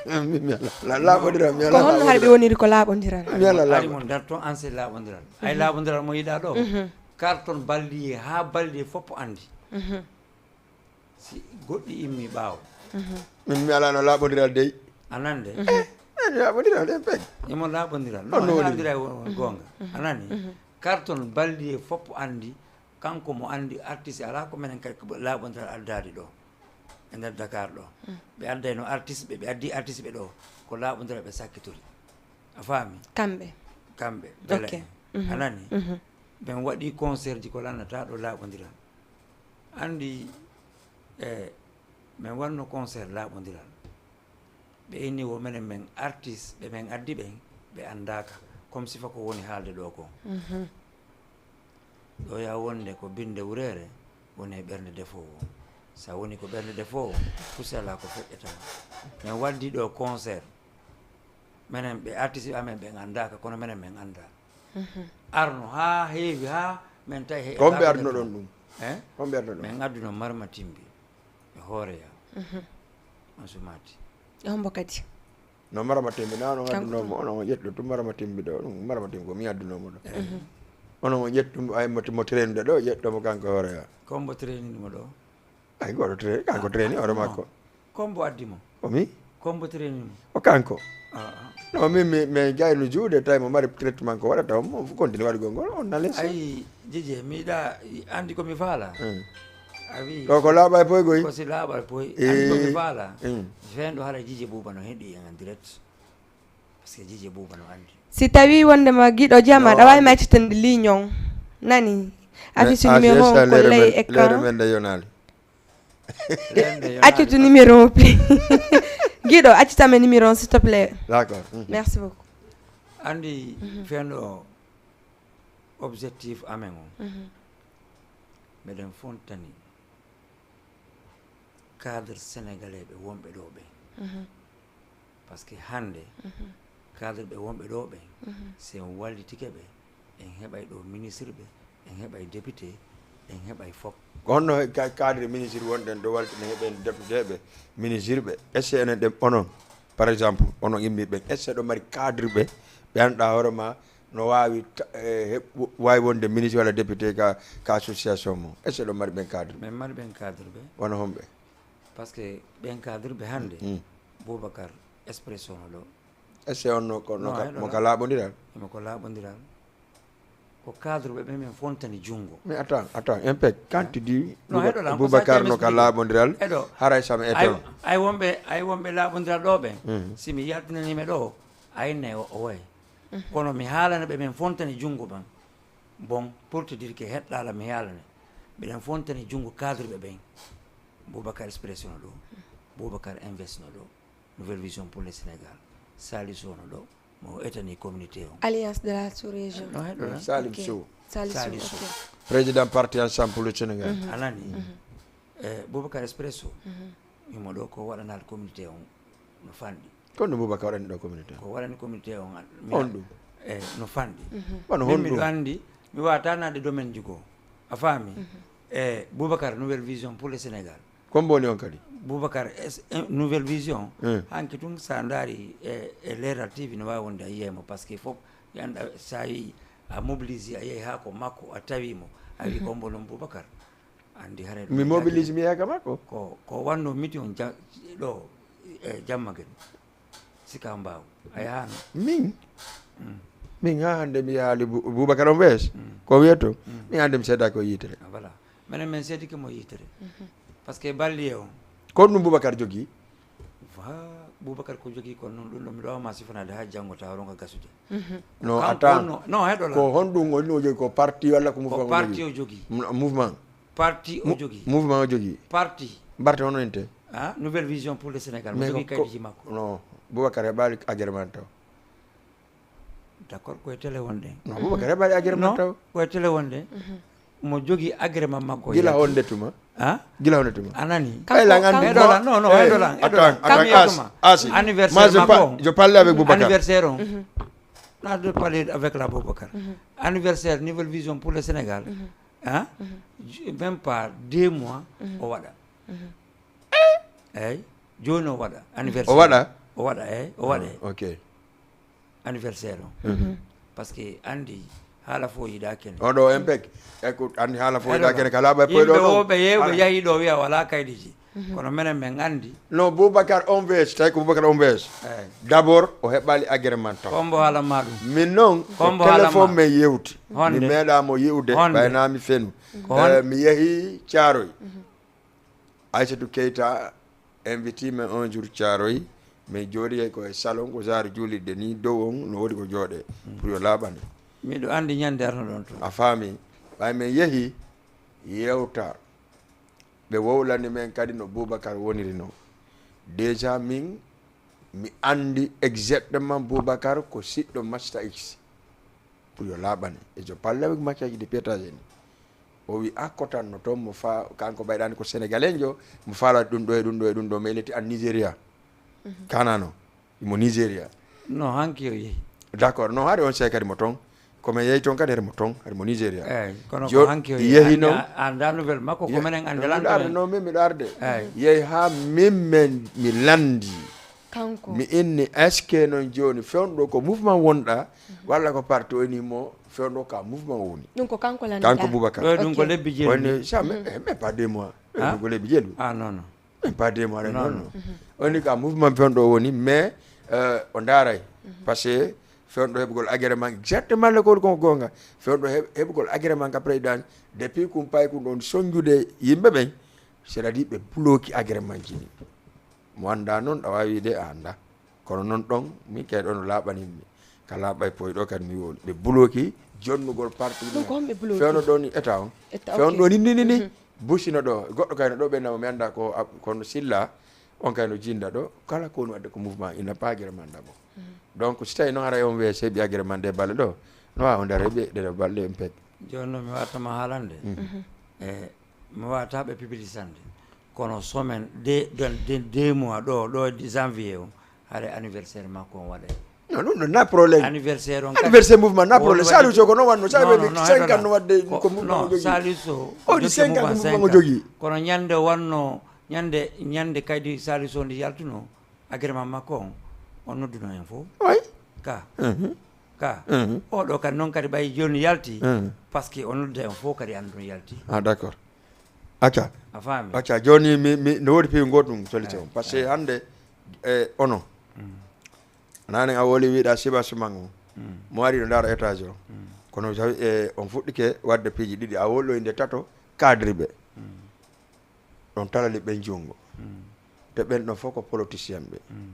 Mi, mi ala, la, laaɓondira, mi ko ala honno hari ɓe laaɓondira. Woniri ko laaɓondiral? Mi ala. Ari laaɓo. Mo nder ton an sey laaɓondiral. Ay, mhm, laaɓondiral mo yiɗa ɗo. Mhm. Carton Ballier, haa Ballier fof anndi. Mhm. Si goɗɗi immi ɓaawo. Mhm. Min mi alano laaɓondiral dey. A nande? Mhm. Eh, eh, laaɓondiral en peg. Imo laaɓondiral. On no woni? Laaɓondiral won, won goonga. Mhm. A nani? Mhm. Carton Ballier fof anndi, kanko mo anndi artiste, alaa ko menen kadi ko laaɓondiral addaade ɗo. E nder Dakar ɗo. Mm. Ɓe addayno artiste ɓe, ɓe addi artiste ɓe ɗo. Ko laaɓondiral ɓe sakkitori. A faami? Kamɓe. Kamɓe, bela en. Ok. Mhm. A nani? Mhm. Ɓen waɗi concert ji ko lannata ɗo laaɓondiral. Anndi, e, min wanno concert laaɓondiral. Ɓe inni wo menen men artiste, ɓe men addi ɓen, ɓe anndaaka. Comme sifa ko woni haalde ɗo kon. Mhm. Ɗo ya wonde ko binnde wureere woni e ɓernde defoowo. Sa woni ko ɓernde defoowo, fusela ko feƴƴata. Men waddi ɗo concert. Menen ɓe artiste amen ɓen anndaaka, kono menen men annda. Mhm. Arno haa heewi, haa men tawi he. Ko homɓe arduno ɗon ɗum? Eh? Ko homɓe arduno ɗon? Men adduno Marma Timbi e Hooreya. Mhm. On sumaati. E hombo kadi? No Marama Timbi, na on adduno mo, onon on ƴettuɗo tun Marama Timbi ɗo, ɗum Marama Timbi ko mi adduno mo ɗo. Mhm. Onon on ƴettu mo, ay mo, mo trainude ɗo, ƴetto mo kanko hoore ya. Kombo trainini mo ɗo? Ay, goɗɗo train-, kanko traini hoore makko. Kombo addi mo? Ko mi? Kombo trainini mo? O kanko. Ah, ah. No, min mi, mi jayno juuɗe, tawi mo mari traitement ko waɗata, mo continue waɗugol ngol, on na lees. Ay, Jije, mi yiɗa, andi ko mi faala. Hmm. A wi ɗo ko laaɓa e poygoy? Ko si laaɓa e poy. Eh. Andi ko mi faala. Hmm. Fen ɗo hara Jije Buuba no heɗi en en direct. Parce que Jije Buuba no andi. Si tawi wondema giɗo jama, no, ɗa wawi mi accitande ligne on. Nani? Affiche numéro on ko ley écran. Leyre men nde yonali. Leyre nde yonali. Accitu numéro on, please. Giɗo, accitame numéro on, s'il te plaît. D'accord. Mhm. Merci beaucoup. Andi, mhm, fen ɗo objectif amen on. Mhm. Meɗen fontani cadre sénégalais ɓe wonɓe ɗo ɓen. Mhm. Parce que hannde, mhm, cadre ɓe wonɓe ɗo ɓen, mhm, si en wallitike ɓe, en heɓay ɗo ministre ɓe, en heɓay député, en heɓay fof. Ko honno he-, ca-, cadre ministre wonɗen ɗo walti, en heɓen député ɓe, ministre ɓe? Est-ce que enen ɗen, onon, par exemple, onon immiiɓe ɓen, est-ce que ɗo mari cadre ɓe, ɓe annduɗa hoore ma, no waawi ta-, eh, heɓ-, waawi wonde ministre walla député ka, ka association mum? Est-ce que ɗo mari ɓen cadre? Min mari ɓen cadre ɓe. Wano homɓe? Parce que ɓen cadre ɓe hannde, mm, Boubacar Expresso no ɗo. Est-ce que on no ko, no ka, mo ka laaɓondiral? Emo ko laaɓondiral. Ko cadre ɓe ɓe min fontani junngo. Mais attends, attends, un peu, quand tu dis Boubacar no ka laaɓondiral, haray sama e ton. Ay wonɓe, ay wonɓe laaɓondiral ɗo ɓen, mm, si mi yaltinaniima ɗo, a innay o, o way. Mhm. Kono mi haalana ɓe min fontani junngo ɓan. Bon, pour te dire que heɗɗaala mi haalane. Miɗen fontani junngo cadre ɓe ɓen. Boubacar Expresso no ɗo. Boubacar Invest no ɗo. Nouvelle Vision pour le Sénégal. Salisu no ɗo. Mo etani communauté on. Alliance de la sous-région. No heɗo lan? Salim Sow. Salisu, Salisu. Ok. Président parti Ensemble pour le Sénégal. Mhm. A nani? Mhm. Eh, Boubacar Expresso. Mhm. Imo ɗo ko waɗanaade communauté on no fanɗi. Kono Boubacar waɗani ɗo communauté? Ko waɗani communauté on, mi on ɗum? E no fanɗi. Wano min honɗum? Miɗo anndi, mi waata naade domaine ji goo. A faami? E Boubacar, Nouvelle Vision pour le Sénégal. Kombo woni on kadi? Boubacar, es- eh, Nouvelle Vision, Eh. Hanki tun sa ndaari e, e Leral T V no waawi wonde a yiyay mo, parce que fof yanda sa yi a mobilise a yehi haa ko makko a tawi mo, a wi kombo non Boubacar. Anndi haray ɗum mi mobilise mi yehi ka makko? Ko, ko wanno miti on ja- ɗo e jamma gen. Sika mbaaw. A yahaano? Min? Min haa hannde mi yahaali Bu- Boubacar on wees. Ko wiyetto? Min hannde mi seedaaki o yitere. Ah, voilà. Menen min seedike mo yitere. Parce que balliye on. Ko ɗum Boubacar jogii? Wa, Boubacar ko jogii kon noon ɗum ɗo miɗo waawma sifanaade haa janngo tawa ronka gasude. No, Kanko attends. Wonno- non, heɗo la. Ko honɗum woni o jogii? Ko parti walla ko Ko mouvement o parti jogii? O jogii. Mo- mouvement? Parti o Mo- jogii. Mouvement o jogii? Parti. Parti hono inte? Ah, Nouvelle Vision pour le Sénégal. Mo Mais jogii ko- kaydi makko. Non, Boubacar heɓaali agrément taw. D'accord, ko e télé wonde. Non, Boubacar heɓaali agrément taw. Ko e télé wonde. Mo jogii agrément makko. Gila honde tuma? Ah? Gila honde tuma? A nani? Ay, lan anndi. Heɗo lan, non, non, heɗo lan, heɗo lan. Attends, attends, as- asi. Anniversaire makko. Moi, je pa- je parlais avec Boubacar. Anniversaire on. Naa de parler avec la Boubacar. Anniversaire, Nouvelle Vision pour le Sénégal. Hein? Ju- même pas deux mois, o waɗa. Eyyi, jooni o waɗa anniversaire. O waɗa? O waɗa, eyyi, o waɗa. Ah, ok. Anniversaire o. Parce que anndi haala fof yiɗaa kene. Oɗo M P E C, e ko anndi haala fof yiɗaa kene, ka laaɓa e poyɗo yimɓe ɗo. Woɓe yeewɓe yahi ɗo wiya wala kaydiji. Kono menen men anndi. No Boubacar on wees, tawi ko Boubacar on wees. Eyyi. D'abord, o heɓaali agrément taw. Kombo haala ma ɗum. Min noon, ko Kombo haala téléphone ma. Men yewti. Honde? Mi meeɗaa mo yi'ude, Honde? Ɓay naa mi fenu. Ko honde? Eh, mi yehi Caaroy. Aissatou Keita inviti men un jour Thiaroye, min jooɗi ko e salon, ko genre juulirde ni, dow on no woodi ko jooɗe pour yo laaɓane. Miɗo anndi ñande arno ɗon to. A faami? Ɓay min yehi yewta, ɓe wowlani men kadi no Boubacar woniri no. Déjà min mi anndi exactement Boubacar ko siɗɗo Masta X. Pour yo laaɓane. Et je parlais avec Macky Sall de Peter Zeni. O wi a kotanno toon mo fa kanko ɓayɗani ko sénégalais jo, mo faala ɗum ɗo e ɗum ɗo e ɗum ɗo, mais il était en Nigeria. Kanano, mo Nigeria. No, hanki o yehi. D'accord, no hari on sey kadi mo toon. Ko men yehi toon kadi hari mo toon, hari mo Nigeria. Eyyi, kono ko hanki o yehi. Yehi noon. A- a- anda nouvelle makko, ko menen ande lan ɗo. No, min miɗo arde. Eyyi. Yehi haa min men mi landi. Kanko. Mi inni, est-ce que noon jooni fewndo ko mouvement wonɗa, walla ko parti o ini mo fewndo ka mouvement o woni? Ɗum ko kanko lanndata. Kanko Boubacar. Ɗo ɗum ko lebbi jeeɗiɗi. Woni, ça, mais, eh, mais pas deux mois. Ɗo ɗum ko lebbi jeeɗiɗi. Ah, non, non. Même pas deux mois, non, non. Woni ka mouvement fewndo o woni, mais, euh, o ndaaray. Parce que fewndo heɓugol agrément, exactement le ko ko goonga. Fewndo heɓ- heɓugol agrément ka président, depuis kum pay kum ɗon sonjude yimɓe ɓen, c'est-à-dire ɓe bloki agrément ji ɗi. Mo anndaa noon, a waawi wiide a anndaa. Kono noon ɗon, min kay ɗon no laaɓani mi. Ka laaɓay poy ɗo kadi mi woni. Ɓe bloki jonnugol parti. Ɗum ko honɓe bloki? Fewndo ɗon ni état on. État, fewndo ok. Ɗon ni, ni, ni, ni. Mhm. Busino ɗo. Goɗɗo kay no ɗo ɓe nama mi anndaa ko ab- kono Silla, on kay no jinda ɗo. Kala ko no adda ko mouvement, il n'a pas agrément d'abord. Mhm. Donc, si tawi noon haray on weeso heɓi agrément nde balle ɗo, no waawi on dara heɓi ɗe balle M P E C. Jooni noon mi watta ma haalande. Mhm. Mhm. E mi waata ɓe publicisande. Kono semaine, de, de, de, deux mois ɗo, ɗo e janvier o, hare anniversaire makko on waɗay. Non, ɗum ɗo na problème. Anniversaire on kadi. Anniversaire mouvement na problème. Saliou Sow ko noon wanno, Saliou waɗi cinq ans no waɗde ko mouvement o jogii. Saliou Sow o waɗi cinq ans ko mouvement o jogii. Kono ñande o wanno, ñande, ñande kaydi Saliou Sow nde yaltuno, agrément makko on, on nodduno en fof. Oui. Ka. Mhm. Ka. Mhm. Oɗo kadi noon kadi ɓay jooni yalti, mhm, parce que o nodda en fof kadi anndu no yalti. Ah, d'accord. Acca. A faami? Acca, jooni mi, mi, no woodi piiw gooto ɗum solution. Eyi, parce que eyi. Hannde, e, ono. Mm. Naane a woli wiɗa Siba Sumango. Mm. Mo ari no ndaara étage o. Mm. Kono tawi, e, on fuɗɗike waɗde piiji ɗiɗi. A woli nde tato cadre ɓe. Mm. Ɗon talali ɓen junngo. Mm. Te ɓen ɗon fof ko politicien ɓe. Mm.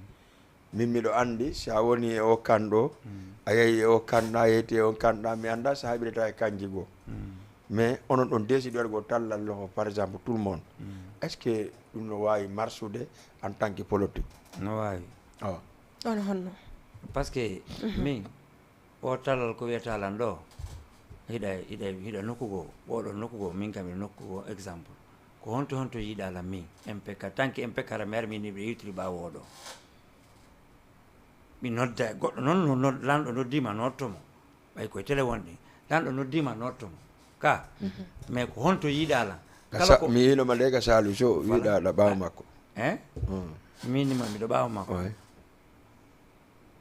Min miɗo anndi si a woni e o kan ɗo, mm, a yehi e o kan ɗa, a yehi e o kan ɗa, mi annda si a haɓirata e kanji goo. Mm. Mais onon ɗon décideur goo tallal loho, par exemple, tout le monde. Mm. Est-ce que ɗum no waawi marsude en tant que politique? No waawi. Awa. On honno? Parce que, mhm, min, o talal ko wiyata lan ɗo, hiɗa, hiɗa, hiɗa nokku goo, oɗo nokku goo, min kam hiɗa nokku goo, exemple. Ko honto, honto yiɗa lan min, M P K, tant que M P K ara mi ari min hiɓe yewtiri ɓaawo oɗo. Mi nodda goɗɗo noon, no nod- lanɗo noddiima, notto mo. Ɓay koye télé wonɗen, lanɗo noddiima, notto mo. Ka mais ko honto yiɗaa lan? Kala ko mi yiinoma nde ka Saliou Sow wiɗa ɗa ɓaawo makko. Eh? Min ma miɗo ɓaawo makko.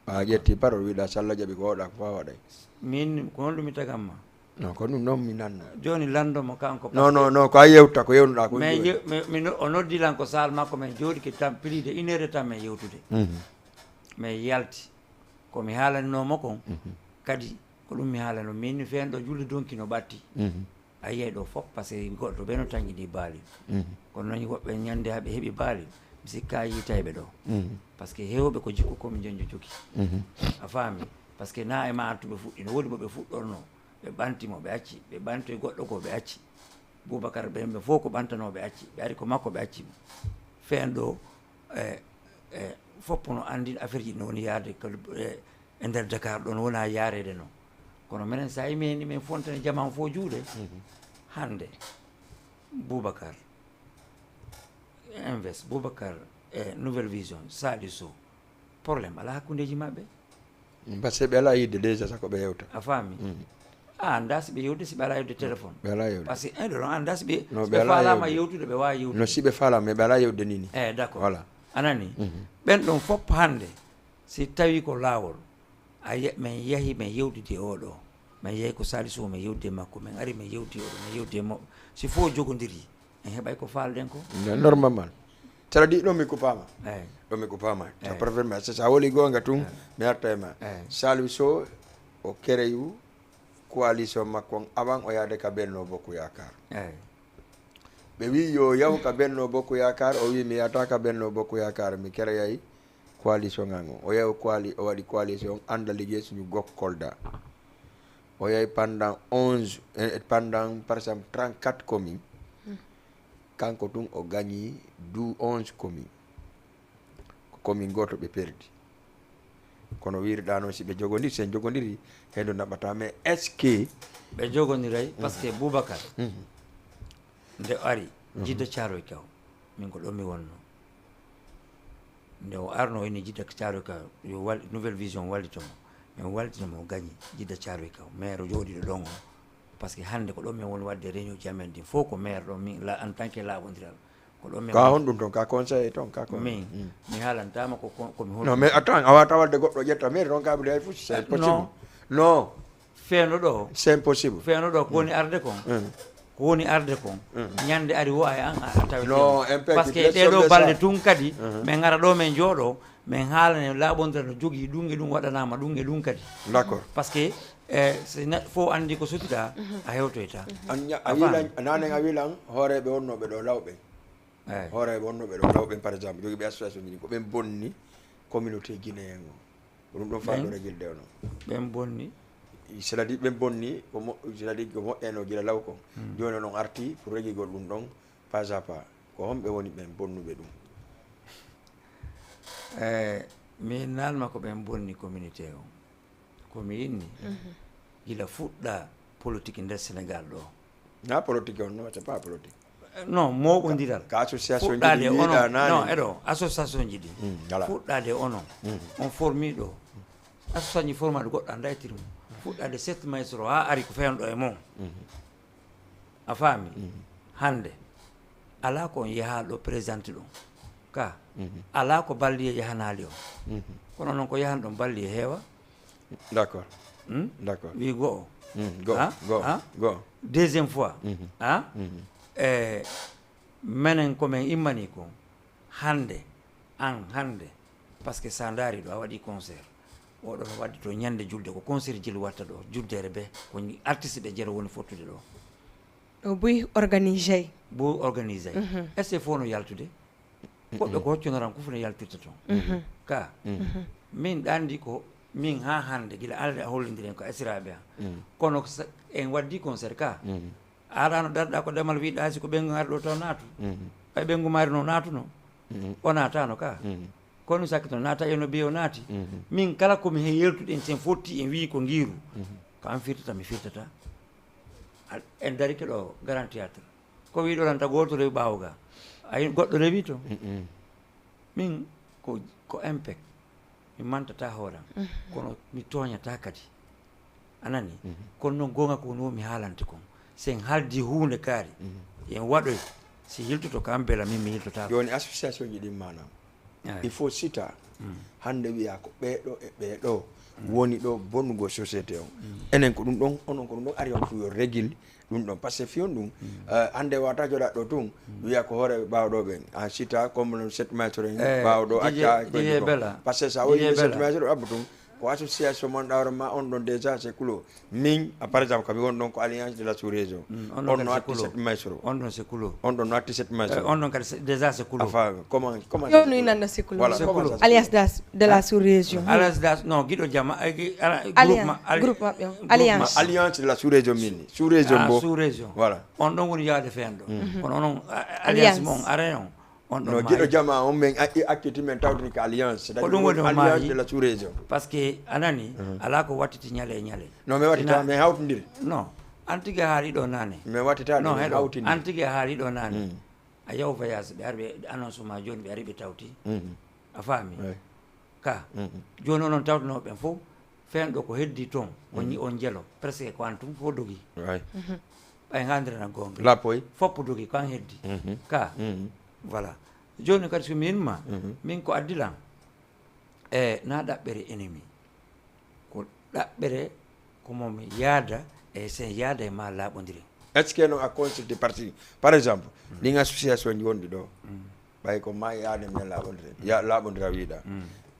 A ƴetti parole wiɗa, so Allah jaɓi ko oɗa ko fa waɗay. Min ko honɗum mi tagamma? Non, ko ɗum noon mi nanno. Jooni lanndo mo kanko. Non, non, non, ko a yewta, ko yewnuɗa ko. Mais o noddi lan ko salle makko, min jooɗike tan plus de une heure de temps min yewtude. Min yalti. Ko mi haalaninomo kon kadi ko ɗum mi haalano min, mi feen ɗo julde donki no ɓatti. A yiyay ɗo fof, parce que goɗɗo ɓe no tanƴini baali. Kono noon woɓɓe ñande haɓe heɓi baali, mi sikka yitayɓe ɗo. Parce que hewɓe ko jikku komi jonjo jogi. A faami? Parce que na e ma artuɓe fuɗɗi, no woodi mo ɓe fuɗɗorno, ɓe ɓanti mo ɓe acci, ɓe ɓantoy goɗɗo goo ɓe acci. Boubacar ɓe ɓe fof ko ɓantanooɓe acci, ɓe ari ko makko ɓe acci mo. Feen ɗo e e foppo no anndi affaire ji no woni yaade e nder Dakar ɗon wona yareede noon. Kono minen so a yimini min fontani jaman fof juuɗe. Hannde Boubacar Invest, Boubacar e Nouvelle Vision, Saliou Sow, problème alaa hakkundeeji maɓɓe. Parce que ɓe alaa yidde déjà sako ɓe yewta. A faami? A anndaa si ɓe yewde, si ɓe alaa yewde téléphone. Ɓe alaa yewde. Parce que en ɗo anndaa si ɓe si ɓe faalaama yewtude ɓe waawi yewtude. No si ɓe faalaama ɓe alaa yewde nini. Eyi, d'accord. Voilà. Anani? Ɓen ɗon fof hannde si tawi ko laawol, a ye- min yahi min yewtidi e oɗo, min yahi ko Saliou Sow min yewtidi e makko, min ari min yewtidi e oɗo, min yewtidi e moɗo. Si fof jogondiri, en heɓay ko faalɗen ko. Normalement. Cela dit ɗo mi kupama. Eyi. Ɗo mi kupama. Sa profet ma, sa woli goonga tun, mi arta e ma. Saliou Sow o kereyu coalition makko on avant o yaade ka Benno Bokk Yaakaar. Eyi. Ɓe wi yo yahu ka Benno Bokk Yaakaar, o wi mi yata ka Benno Bokk Yaakaar, mi kereyay coalition ngan on. O yahi o coali- o waɗi coalition on, annda liggey suñu gokko Kolda. O yahi pendant onze, eh, pendant par exemple trente-quatre communes. Kanko tun o gañi du onze communes. Ko commune gooto ɓe perdi. Kono wiirɗa noon, si ɓe jogondiri, si en jogondiri, hendo naɓata. Mais est-ce que ɓe jogondiray? Parce que Boubacar nde o ari Jidda Caaroy Kaw, min ko ɗon mi wonno. Nde o arno ini Jidda Caaroy Kaw, yo wal- Nouvelle Vision wallito mo. Min wallitino mo, o gañi Jidda Caaroy Kaw, maire jooɗiɗo ɗon o. Parce que hannde ko ɗon min woni waɗde réunion ji amen ɗin fof, ko maire ɗon min la- en tant que laaɓondiral. Ko ɗon min ka honɗum ton, ka conseiller ton, ka ko min mi haalantama ko ko- komi hol Non, mais attends, a wata wadde goɗɗo ƴetta maire ton kaɓude hay fof, c'est impossible. Non. Non, Feeno ɗo c'est impossible. Feeno ɗo ko woni arde kon, ko woni arde kon, ñande ari wo ay an a tawi Non, un peu parce que de ɗeɗo somme balɗe ça. Tun kadi min ngara ɗo min jooɗo, min haalane laaɓondiral no jogii ɗum e ɗum waɗanama ɗum e ɗum kadi. D'accord. Parce que e so neɗɗo fof anndi ko sutiɗa, a hewtoyta. An ña- a A wilan faami. Nanen a wilan hooreɓe wonnooɓe ɗo lawɓe. Eyi. Hooreɓe wonnooɓe ɗo lawɓe, par exemple, jogiiɓe association ji ɗi, ko ɓen bonni communauté guinéen o. Ko ɗum ɗon faɗɗo Ɓen- régilde ono. Ɓen bonni. C'est-à-dire ɓen bonni ko mo- c'est-à-dire ko moƴƴano gila law kon. Jooni onon arti pour regigol ɗum ɗon pas à pas. Ko homɓe woni ɓen bonnuɓe ɗum? E min naalma ko ɓen bonni communauté o. Ko mi inni gila fuɗɗa politique nder Sénégal ɗo. Na politique on, non, c'est pas politique. Non, mooɓondiral. Ka association ji Fuɗɗade ɗi onon yiɗa nani. Non, eɗo association ji ɗi. Voilà. Fuɗɗade onon on formé ɗo. Association ji formaɗo goɗɗo anda e tirmu. Fuɗɗade sept maître o ha ari ko feewno ɗo e mon. A faami? Hannde alaa ko on yahaa ɗo présenté ɗum ka alaa ko balliye yahanaali on. Kono noon ko yahan ɗon balliye heewa. D'accord. Hmm? D'accord. Wi go'o. Hmm, go, Ah, go, ah. Go. Deuxième fois. Mhm. Ah? Mhm. E menen ko men immani ko hannde, an hannde, parce que sa ndaari ɗo a waɗi concert, oɗo no waɗde to ñande julde, ko concert jil watta ɗo, juddere be, ko artiste ɓe jero woni fottude ɗo. Ɗo buy organisé. Bo organisé. Est-ce que fof no yaltude? Woɓɓe ko hoccunoran ko fof no yaltirta toon. Ka min ɗo anndi ko min ha hannde gila alde a hollindiren ko esiraɓe am. Kono ko sa- en waddi concert ka. Aɗa no darɗa ko demal wiɗa si ko ɓengu ari ɗo taw naatu. Ɓay ɓengu maari no naatuno. O naatano ka. Kono mi sakkito naata e no biyo naati. Min kala ko mi he yeltuɗen sen fotti en wi ko ngiru. Ko an firtata mi firtata. Al- En darike ɗo Grand Théâtre. Ko wiɗo lanta goto rewi ɓawo ga. Ayi goɗɗo rewi to. Min ko ko impec. Mi mantata hooram, kono mi tooñata kadi. A nani? Kono noon goonga ko woni o mi haalante kon. Si en haaldi huunde kaari, yen waɗoy. Si yiltoto kam bela, min mi yiltotaako. Jooni association ji ɗin maanaam. Il faut sita hannde wiya ko ɓeeɗo e ɓeeɗo woni ɗo bonnugo société on. Enen ko ɗum ɗon, onon ko ɗum ɗon ari on pour yo régule ɗum ɗon. Parce que fiyon ɗum, eh, hannde wata joɗa ɗo tun wiya ko hoore ɓaawo ɗo ɓen. A sita comme sept maître en ɓaawo ɗo acca ko ɗum ɗon. Bela. Parce que sa woni sept maître ɗo abbo tun, ko association mon ɗawre ma on ɗon déjà c'est clos. Min, a, par exemple, kami won ɗon ko Alliance de la Sous-Région. On no atti sept maestro. On ɗon c'est clos. On ɗon no atti sept maestro. On ɗon kadi déjà c'est clos. Afa comment comment yo nuy nanna c'est clos. Voilà, c'est clos. Alliance de la Sous-Région. Alliance das non giɗo jama. Alliance groupe maɓɓe on. Alliance. Alliance de la Sous-Région min. Sous-Région bo. Sous-Région. Voilà. On ɗon woni yaade feen ɗo. Kono onon alliance mon are on. On ɗon no giɗo jama on men activité men tawtini ko alliance. Ko ɗum woni alliance de la sous-région. Parce que a nani, alaa ko wattiti ñale e ñale. No mi wattita, mi hawtindiri. Non, an tigi a haali ɗo naane. Mi wattita, non, heɗo, hawtindiri. An tigi a haali ɗo naane. A yaw voyage, ɓe ari ɓe annonce ma jooni, ɓe ari ɓe tawti. A faami? Ka jooni onon tawtunoo ɓen fof, feen ɗo ko heddi toon, ko ñi on jelo, presque ko an tun fof dogi. Ɓay nganndirana goonga. Lappoy. Foppo dogi, ko an heddi. Ka. Voilà. Jooni kadi so min ma, min ko addilan. E na ɗaɓɓere ennemi. Ko ɗaɓɓere ko mo mi yaada e sen yaada e ma laaɓondire. Est-ce que non a consulté parti? Par exemple, ɗin association ji wonɗi ɗo. Ɓay ko ma yaade men laaɓondire. Ya laaɓondira wiiɗa.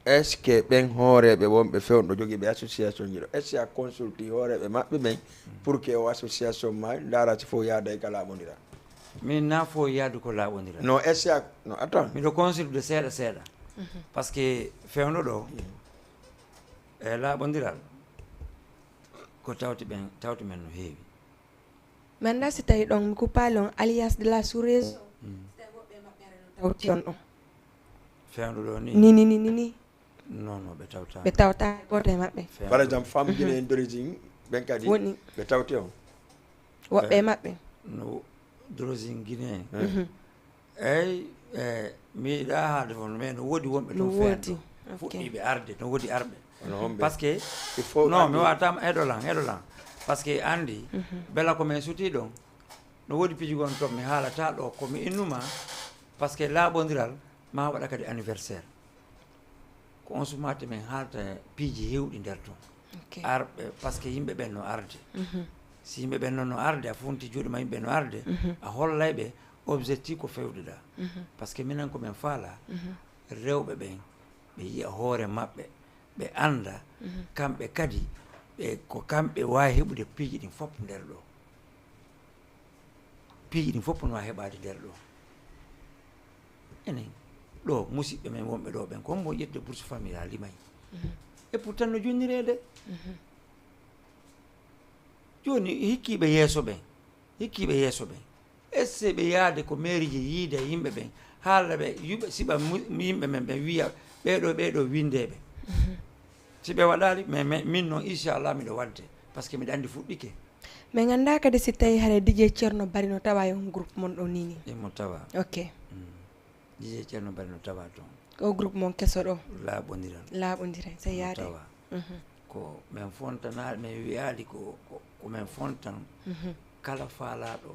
Est-ce que ɓen hooreeɓe wonɓe fewndo jogiiɓe association ji ɗo, est-ce que a consulti hooreeɓe maɓɓe ɓen pour que o association ma ndaara si fof yaada e ka laaɓondira? Min na fof yaadu ko laaɓondira. Non, est-ce que a, non, attends. Miɗo consultude seeɗa seeɗa. Parce que fewndo ɗo, e laaɓondiral, ko tawti ɓen, tawti men no heewi. Mi anndaa si tawi ɗon mi kuppaali on, Alliance de la Sous-Région. Si tawi woɓɓe e maɓɓe aɗa no tawti on ɗon. Fewndo ɗo ni? Ni, ni, ni, ni, ni. Non, non, ɓe tawtaani. Ɓe tawtaani, gooto e maɓɓe. Par exemple, femme guinéenne d'origine, ɓen kadi woni ɓe tawti on. Woɓɓe e maɓɓe. No d'origine guinéen. Eyyi, e, mi yiɗaa haalde fof, mais no woodi wonɓe toon feen ɗo. No woodi. Ok. Fuɗɗiiɓe arde, no woodi arɓe. Parce que, il faut non, mi waawata, heɗo lan, heɗo lan. Parce que anndi, bela ko min sutii ɗon, no woodi piiji gon toon, mi haalataa ɗo, ko mi innuma, parce que laaɓondiral, ma waɗa kadi anniversaire. Ko on sumaate min haalta piiji heewɗi nder toon. Ok. Arɓe, parce que yimɓe ɓen no arde. Si yimɓe ɓen noon no arde, a funti juuɗe ma yimɓe no arde, a hollay ɓe objectif ko fewduɗaa. Parce que minen ko min faala, rewɓe ɓen, ɓe yiya hoore maɓɓe, ɓe annda, kamɓe kadi, ɓe, ko kamɓe waawi heɓude piiji ɗin fof nder ɗo. Piiji ɗin fof no waawi heɓaade nder ɗo. Enen, ɗo, musiɓɓe men wonɓe ɗo ɓen, ko hombo ƴettude bourse familiale limay? Et pourtant no jonnireede. Jooni, hikkiiɓe yeeso ɓen, hikkiiɓe yeeso ɓen, essaye ɓe yaade ko mairie ji yiide e yimɓe ɓen, haala ɓe, yuɓe, siɓa mu-, yimɓe men ɓen, wiya, "Ɓee ɗo, ɓee ɗo winndeeɓe." Si ɓe waɗaali, mais, mais min noon, inchallah, miɗo waɗde, parce que miɗo anndi fuɗɗike. Min anndaa kadi si tawi hara D J Ceerno Bari no tawa e on groupe mon ɗo ni ni. Imo tawa. Ok. D J Ceerno Bari no tawa toon. O groupe mon keso ɗo? Laaɓondiral. Laaɓondiral, so yaade. Tawa. Ko min fontanaa, min wiyaali ko, ko, ko min fontan kala faalaaɗo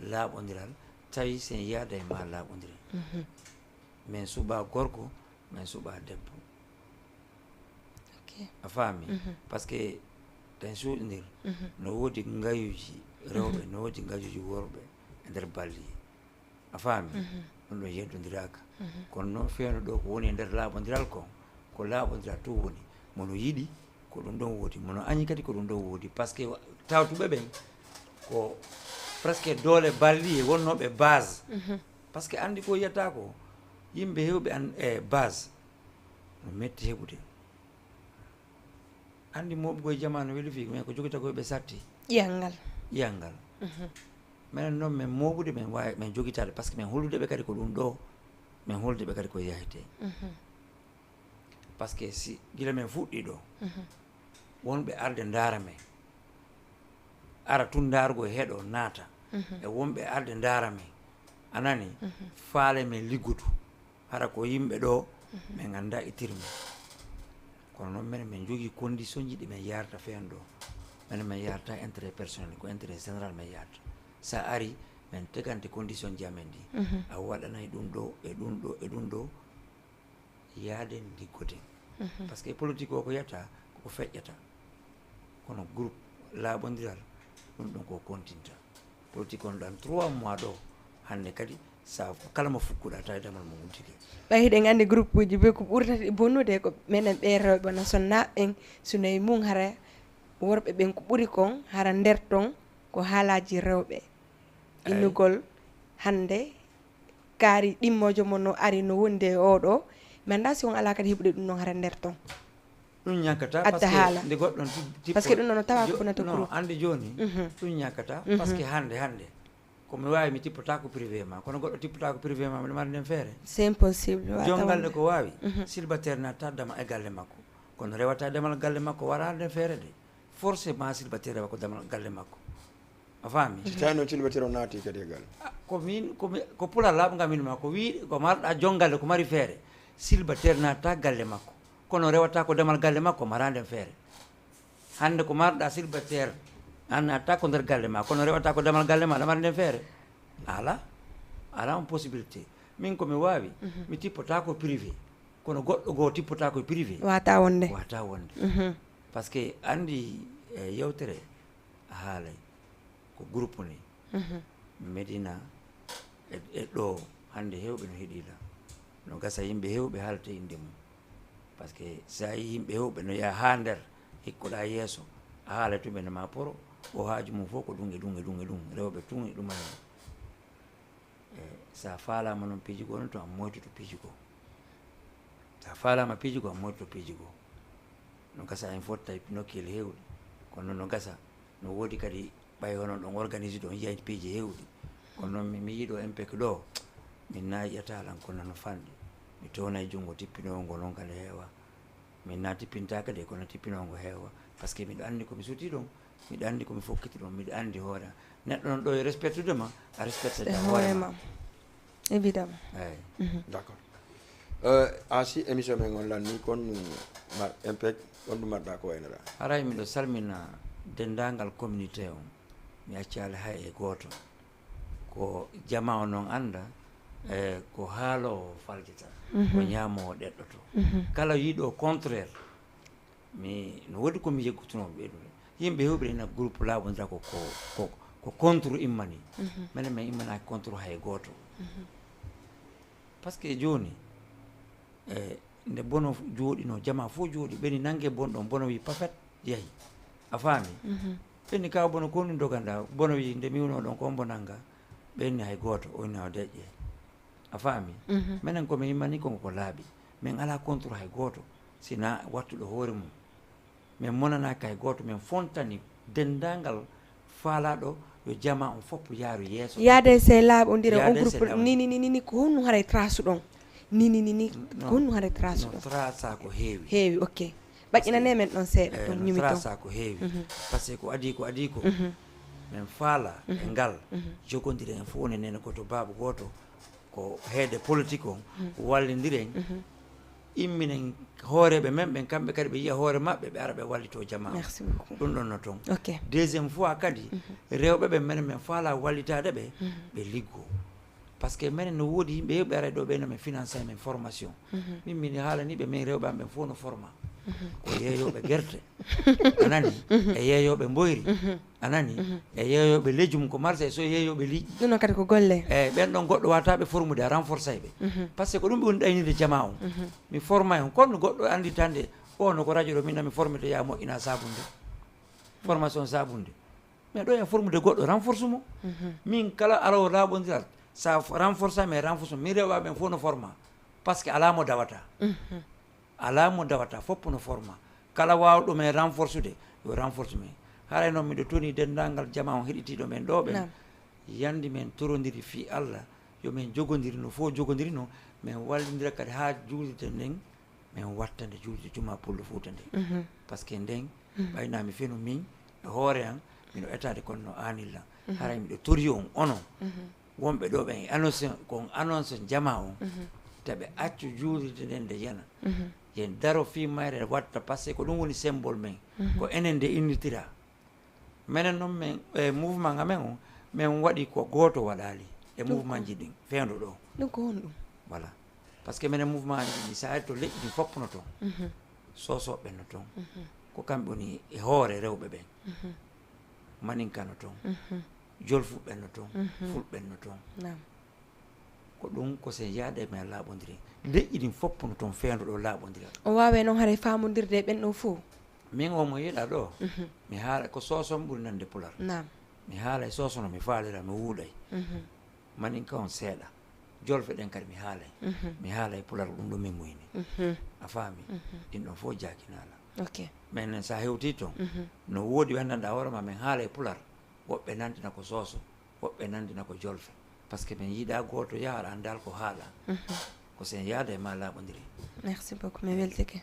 laaɓondiral, tawi sen yaada e ma laaɓondiral. Min suɓa gorko, min suɓa debbo. Ok. A faami? Parce que ɗen suuɗindir, no woodi ngayuuji rewɓe, no woodi ngayuuji worɓe e nder balli. A faami? Ɗum ɗon yeddondiraaka. Kono noon feewndo ɗo ko woni e nder laaɓondiral kon, ko laaɓondiral tun woni. Mono yiɗi, ko ɗum ɗon woodi. Mono añi kadi, ko ɗum ɗon woodi. Parce que tawtuɓe ɓen, ko presque doole balliye wonnooɓe base. Parce que anndi ko yiyata ko, yimɓe heewɓe an-, e base, no metti heɓude. Anndi mooɓugol e jamaanu weli fii, mais ko jogita ko ɓe satti. Ƴiyangal. Ƴiyangal. Minen noon, min mooɓude, min waawi, min jogitaade, parce que min hollude ɓe kadi ko ɗum ɗo, min hollude ɓe kadi ko yahete. Parce que si gila min fuɗɗi ɗo, wonɓe arde ndaara min, ara tun ndaarugol heɗo naata, e wonɓe arde ndaara min, a nani, faale min liggudu. Hara ko yimɓe ɗo, min anndaa itirmi. Kono noon minen min njogii condition ji ɗi min yaarata feen ɗo. Minen min yaarata intérêt personnel, ko intérêt général min yaarata. So a ari, min tegante condition ji amen ɗi. A waɗanay ɗum ɗo e ɗum ɗo e ɗum ɗo, yaaden liggoden. Par ce que politique o ko yiyata, koko feƴƴata. Kono groupe laaɓondiral, ɗum ɗum ko kontinta. Politique on ɗan trois mois ɗo, hannde kadi, sa kala mo fukkuɗa tawi damal mo uddike. Ɓay hiɗen anndi groupe uji ɓe ko ɓurtata ɗi bonnude ko minen ɓe rewɓe na sonnaaɓe ɓen, sunoy mum hara worɓe ɓen ko ɓuri kon, hara nder ton ko haalaaji rewɓe. Innugol hannde kaari ɗimmoojo mo no ari no wondi e oɗo, mi anndaa si on alaa kadi heɓude ɗum non hara nder ton. Ɗum ñakkata. Adda haala. Nde goɗɗon ti- par ce que ɗum noon no tawa ko bonata groupe. Anndi jooni, ɗum ñakkata par ce que hannde hannde ko mi waawi mi tippotaako privé ma, kono goɗɗo tippotaako privé ma, miɗo mari nden feere. C'est impossible. Joom galle ko waawi, célibataire na taddama e galle makko, kono rewata demal galle makko wara nden feere de. Forcément célibataire rewa ko demal galle makko. A faami? Si tawi noon célibataire o naati kadi e galle. Ko min ko mi- ko pulal laaɓngal min ma ko wi ko marɗa joom galle ko mari feere. Célibataire naata galle makko, kono rewata ko demal galle makko mara nden feere. Hannde ko marɗa célibataire, an naata ko nder galle ma, kono rewata ko demal galle ma, ɗa mari nden feere. Ala. Ala on possibilité. Min ko mi waawi, mi tippota ko privé, kono goɗɗo goo tippota ko privé. Wata wonde. Wata wonde. Par ce que anndi, e yewtere a haalay ko groupe ni. Medina e, e ɗo hannde heewɓe no heɗila. No gasa yimɓe heewɓe haalta innde mum. Par ce que so a yii yimɓe heewɓe no yaha haa nder, hikkoɗa yeeso, a haala tumen ma poro, o haaju mum fof ko ɗum e ɗum e ɗum e ɗum, rewɓe tun e ɗum anndi. E, so a faalaama noon piiji goo noon, to a moytoto piiji goo. So a faalaama piiji goo, a moytoto piiji goo. No gasa en fof tawi nokkeli heewɗi, kono no gasa no woodi kadi ɓay hono ɗon organise ɗon yiya piiji heewɗi. Kono noon mi, mi yiɗo M P E C ɗo, min na yi'ata lan kono no fanɗi. Mi townay junngo tippinoowo ngo noon kadi heewa. Min na tippintaake de, kono tippinoowo ngo heewa. Par ce que miɗo anndi ko mi suti ɗon, miɗo anndi ko mi fokkiti ɗon, miɗo anndi hoore am. Neɗɗo noon ɗo e respectude ma, a respectata hoore ma. Évidemment. Eyi. D'accord. Euh, a si émission men on lanni kon mar M P E C, on ɗum marɗa ko waynora? Haray miɗo salmina denndaangal communauté on. Mi accaali hay e gooto. Ko jama on non annda, e ko haaloowo faljata, ko ñaamoowo ɗeɗɗoto. Kala yiɗo contraire, mi no woodi ko mi yeggutunoo ɓe ɗum. Yimɓe heewɓe ina groupe laaɓondira ko, ko, ko, ko contre immani. Menen men immanaaki contre hay gooto. Par ce que jooni, e, nde bono jooɗinoo, jama fof jooɗi, ɓeni nannge bon ɗon, bono wi pafet, yahi. A faami? Ɓeni ka bono ko ɗum doganɗa, bono wi nde mi wonoo ɗon ko on bo nannga, ɓenni hay gooto, o ina o deƴƴe. A faami? Menen ko min immani kon ko laaɓi. Min alaa contre hay gooto, sina wattuɗo hoore mum. Min monanaaki hay gooto, min fontani denndaangal faalaaɗo yo jama on fof yaaru yeeso. Yaade se laaɓondira on groupe, nini, nini, nini, ko honno haray trace ɗon? Nini, nini, ko honno haray trace ɗon? Trace ko heewi. Heewi, ok. Ɓaƴƴinane men ɗon seeɗa, ɗon ñumi ton. Trace ko heewi. Par ce que ko adii, ko adii ko. Min faala e ngal, jogondire en fof ne nene gooto, baaba gooto, ko heede politique on, wallindiren, imminen hooreeɓe men ɓen, kamɓe kadi ɓe yiya hoore maɓɓe, ɓe ara ɓe wallito jama on. Merci beaucoup. Ɗum ɗon no toon. Ok. Deuxième fois kadi, rewɓe ɓen menen men faala wallitaade ɓe, ɓe liggoo. Par ce que menen no woodi yimɓe heewɓe ara ɗo ɓe no men financé men formation. Min, min haalani ɓe, min rewɓe am ɓen fof no forma. Ko yeeyooɓe gerte, a nani, e yeeyooɓe mboyri. A nani? E yeeyooɓe lejum ko marché, so yeeyooɓe liƴƴi. Ɗum noon kadi ko golle. Eyi, ɓen ɗon goɗɗo wata ɓe formude, a renforcé ɓe. Par ce que ko ɗum ɓe woni ɗaynirde jama on. Mi forma on, kono goɗɗo anndi tande, o no ko radio ɗo, min mi formete ya moƴƴina sabunde. Formation sabunde. Mais ɗo en formude goɗɗo, renforce mo. Min kala alaw laaɓondiral, sa renforce mi, renforce mo. Min rewɓe ɓen fof no forma. Par ce que alaa mo dawata. Alaa mo dawata, fof no forma. Kala waawɗo men renforce de, yo renforce men. Haray noon miɗo toni denndaangal jama on heɗitiiɗo men ɗo ɓen. Yandi men torondiri fii Allah, yo men jogondir no fof jogondiri no, men wallindira kadi haa juulirde nden, men watta nde juulirde juma pullo Fuuta nde. Par ce que nden, ɓayna mi fenu min, e hoore an, mino etaade kono no aanilla. Haray miɗo tori on, onon, wonɓe ɗo ɓen e annonce, ko on annonce jama on, te ɓe accu juulirde nden nde yana. Yen daro fii mayre watta, parce que ko ɗum woni symbole men. Ko enen nde innitira. Menen noon, men, e mouvement amen o, men waɗi ko gooto waɗaali e mouvement ji ɗin, feendo ɗo. Ɗum ko honɗum? Voilà. Parce que menen mouvement ji ɗin, so a ari to leƴƴi ɗin fof no toon. Soosooɓe no toon. Ko kamɓe woni e hoore rewɓe ɓen. Maninka no toon. Jolfuɓe no toon. Fulɓe no toon. Naam. Ko ɗum ko sen yaade men laaɓondiri. Leƴƴi ɗin fof no toon, feendo ɗo laaɓondira. O waaway noon haray faamondirde e ɓen ɗon fof. Min o mo yiɗa ɗo, mi haala ko Sooso mi ɓuri nande Pular. Naam. Mi haala e Sooso no mi faalira, mi wuuɗay. Maninka on seeɗa. Jolfe ɗen kadi mi haalay. Mi haala e Pular, ko ɗum ɗo min muyni. A faami? Ɗin ɗon fof jaakinaala. Ok. Men sa hewti toon, no woodi ɓe anndanɗa hoore ma, men haala e Pular. Woɓɓe nantina ko Sooso, woɓɓe nantina ko Jolfe. Parce que men yiɗa gooto yaha, aɗa anndaal ko haala. Ko sen yaada e ma laaɓondiri. Merci beaucoup, mi weltike.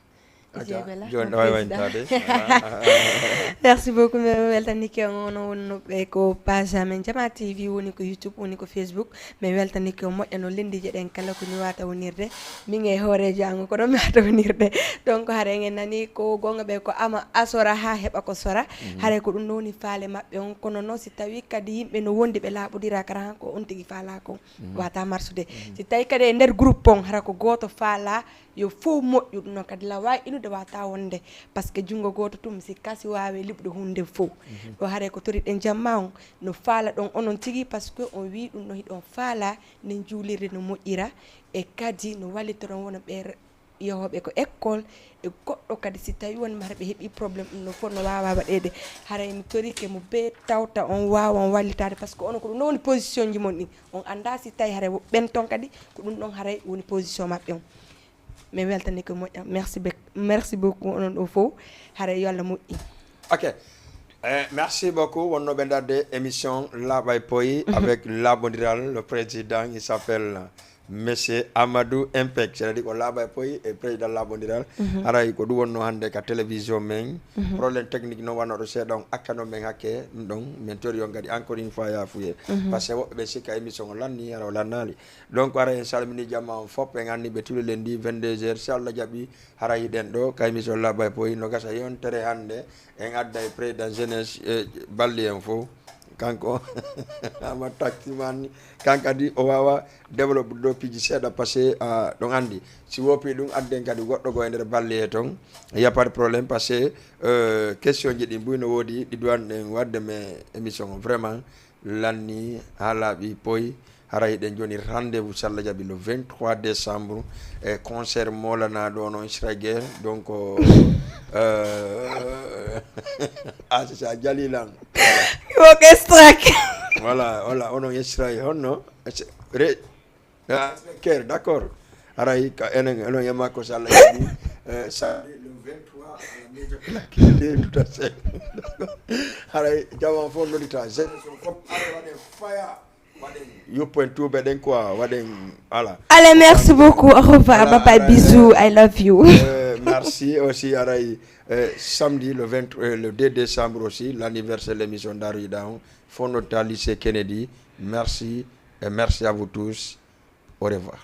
Aja, Isabella, jooni mon ɗo wawi président. Waytaade. Merci beaucoup, mi weltanike on. Ono wonno ɓe ko page amen Jama T V, woni ko YouTube, woni ko Facebook. Mi weltanike on moƴƴa no lenndiije ɗen kala ko mi wata wonirde. Min e hooreejo an ko ɗon mi wata wonirde. Donc hare en nani ko gonga ɓe ko ama asora ha heɓa ko sora. Hare ko ɗum ɗo woni faale maɓɓe on. Kono noon si tawi kadi yimɓe no wondi ɓe laaɓodira kara han ko on tigi faala kon. Wata marsude. Si tawi kadi e nder groupe on hara ko gooto faala yo fof moƴƴu, ɗum noon kadi lawa inude wata wonde. Parce que junngo gooto tum si kasi waawe liɓude hunde fof. Ɗo hare ko toriɗen jamma on no faala ɗon onon tigi, parce que on wi ɗum no hiɗon faala nden juulirde no moƴƴira. E kadi no wallitoron wona ɓe re-, yahooɓe ko école e goɗɗo kadi si tawi wonma hara ɓe heɓi problème ɗum no fof no wawa waɗede. Haray mi torike mo be tawta on wawa on wallitade, parce que onon ko ɗum ɗon woni position ji mon ɗin. On annda si tawi haray wo-, ɓen ton kadi ko ɗum ɗon haray woni position maɓɓe on. Mi weltani ko moƴƴa. Merci bec-, merci beaucoup onon ɗo fof. Haray yo Allah moƴƴi. Ok. Eh, merci beaucoup. Wonno ɓe darde émission Laaɓa e Poyi avec Laaɓondiral, le président, il s'appelle Monsieur Amadou Impek. C'est-à-dire ko Laaɓa e Poyi e président Laaɓondiral. Haray ko ɗum wonno hannde ka télévision men. Problème technique no wano ɗo seeɗa on akkano men hakke ɗum ɗon. Men tori on kadi encore une fois yafuye. Parce que woɓɓe ɓe sikka émission o lanni, hara o lannaali. Donc, ara en salmini jama on fof, en anni ɓe tuli lundi vingt-deux heures, si Allah jaɓi, hara hiɗen ɗo, ka émission Laaɓa e Poyi, no gasa yontere hannde, en adda e président jeunesse, eh, balli en fof. Kanko, ama taximan, kan kadi o wawa développe ɗo piiji seeɗa, parce que, ah, ɗon anndi, si woppi ɗum, adden kadi goɗɗo go e nder balli e ton, y a pas de problème, parce que, euh, question ji ɗin buy no woodi, ɗi duwanɗen wadde, mais émission o vraiment, lanni ha laaɓi poyi. Hara hiɗen joni rendez-vous, si Allah jaɓi, le vingt-trois décembre, e concert Mawlana ɗo non Schrager. Donc, euh, ah, c'est ça, Jalilan. Ko extract. Voilà, voilà, onon extrait honno? Re-, ah, Ker, d'accord. Haray ka enen, enen e makko, si Allah jaɓi, eh, samedi le vingt-trois à la maison. Tout à fait. Haray jama fof noddita. Jeunesse o fof, ara waɗen faya, waɗen yuppo en tuube ɗen quoi, waɗen, voilà. Allez, merci beaucoup. Au revoir. Voilà, bye bye, bisous. I love you. Euh, merci aussi, haray, euh, samedi le vingt, euh, le deux décembre aussi, l'anniversaire de l'émission Daruji Ɗa On. Fof noddita lycée Kennedy. Merci et merci à vous tous. Au revoir.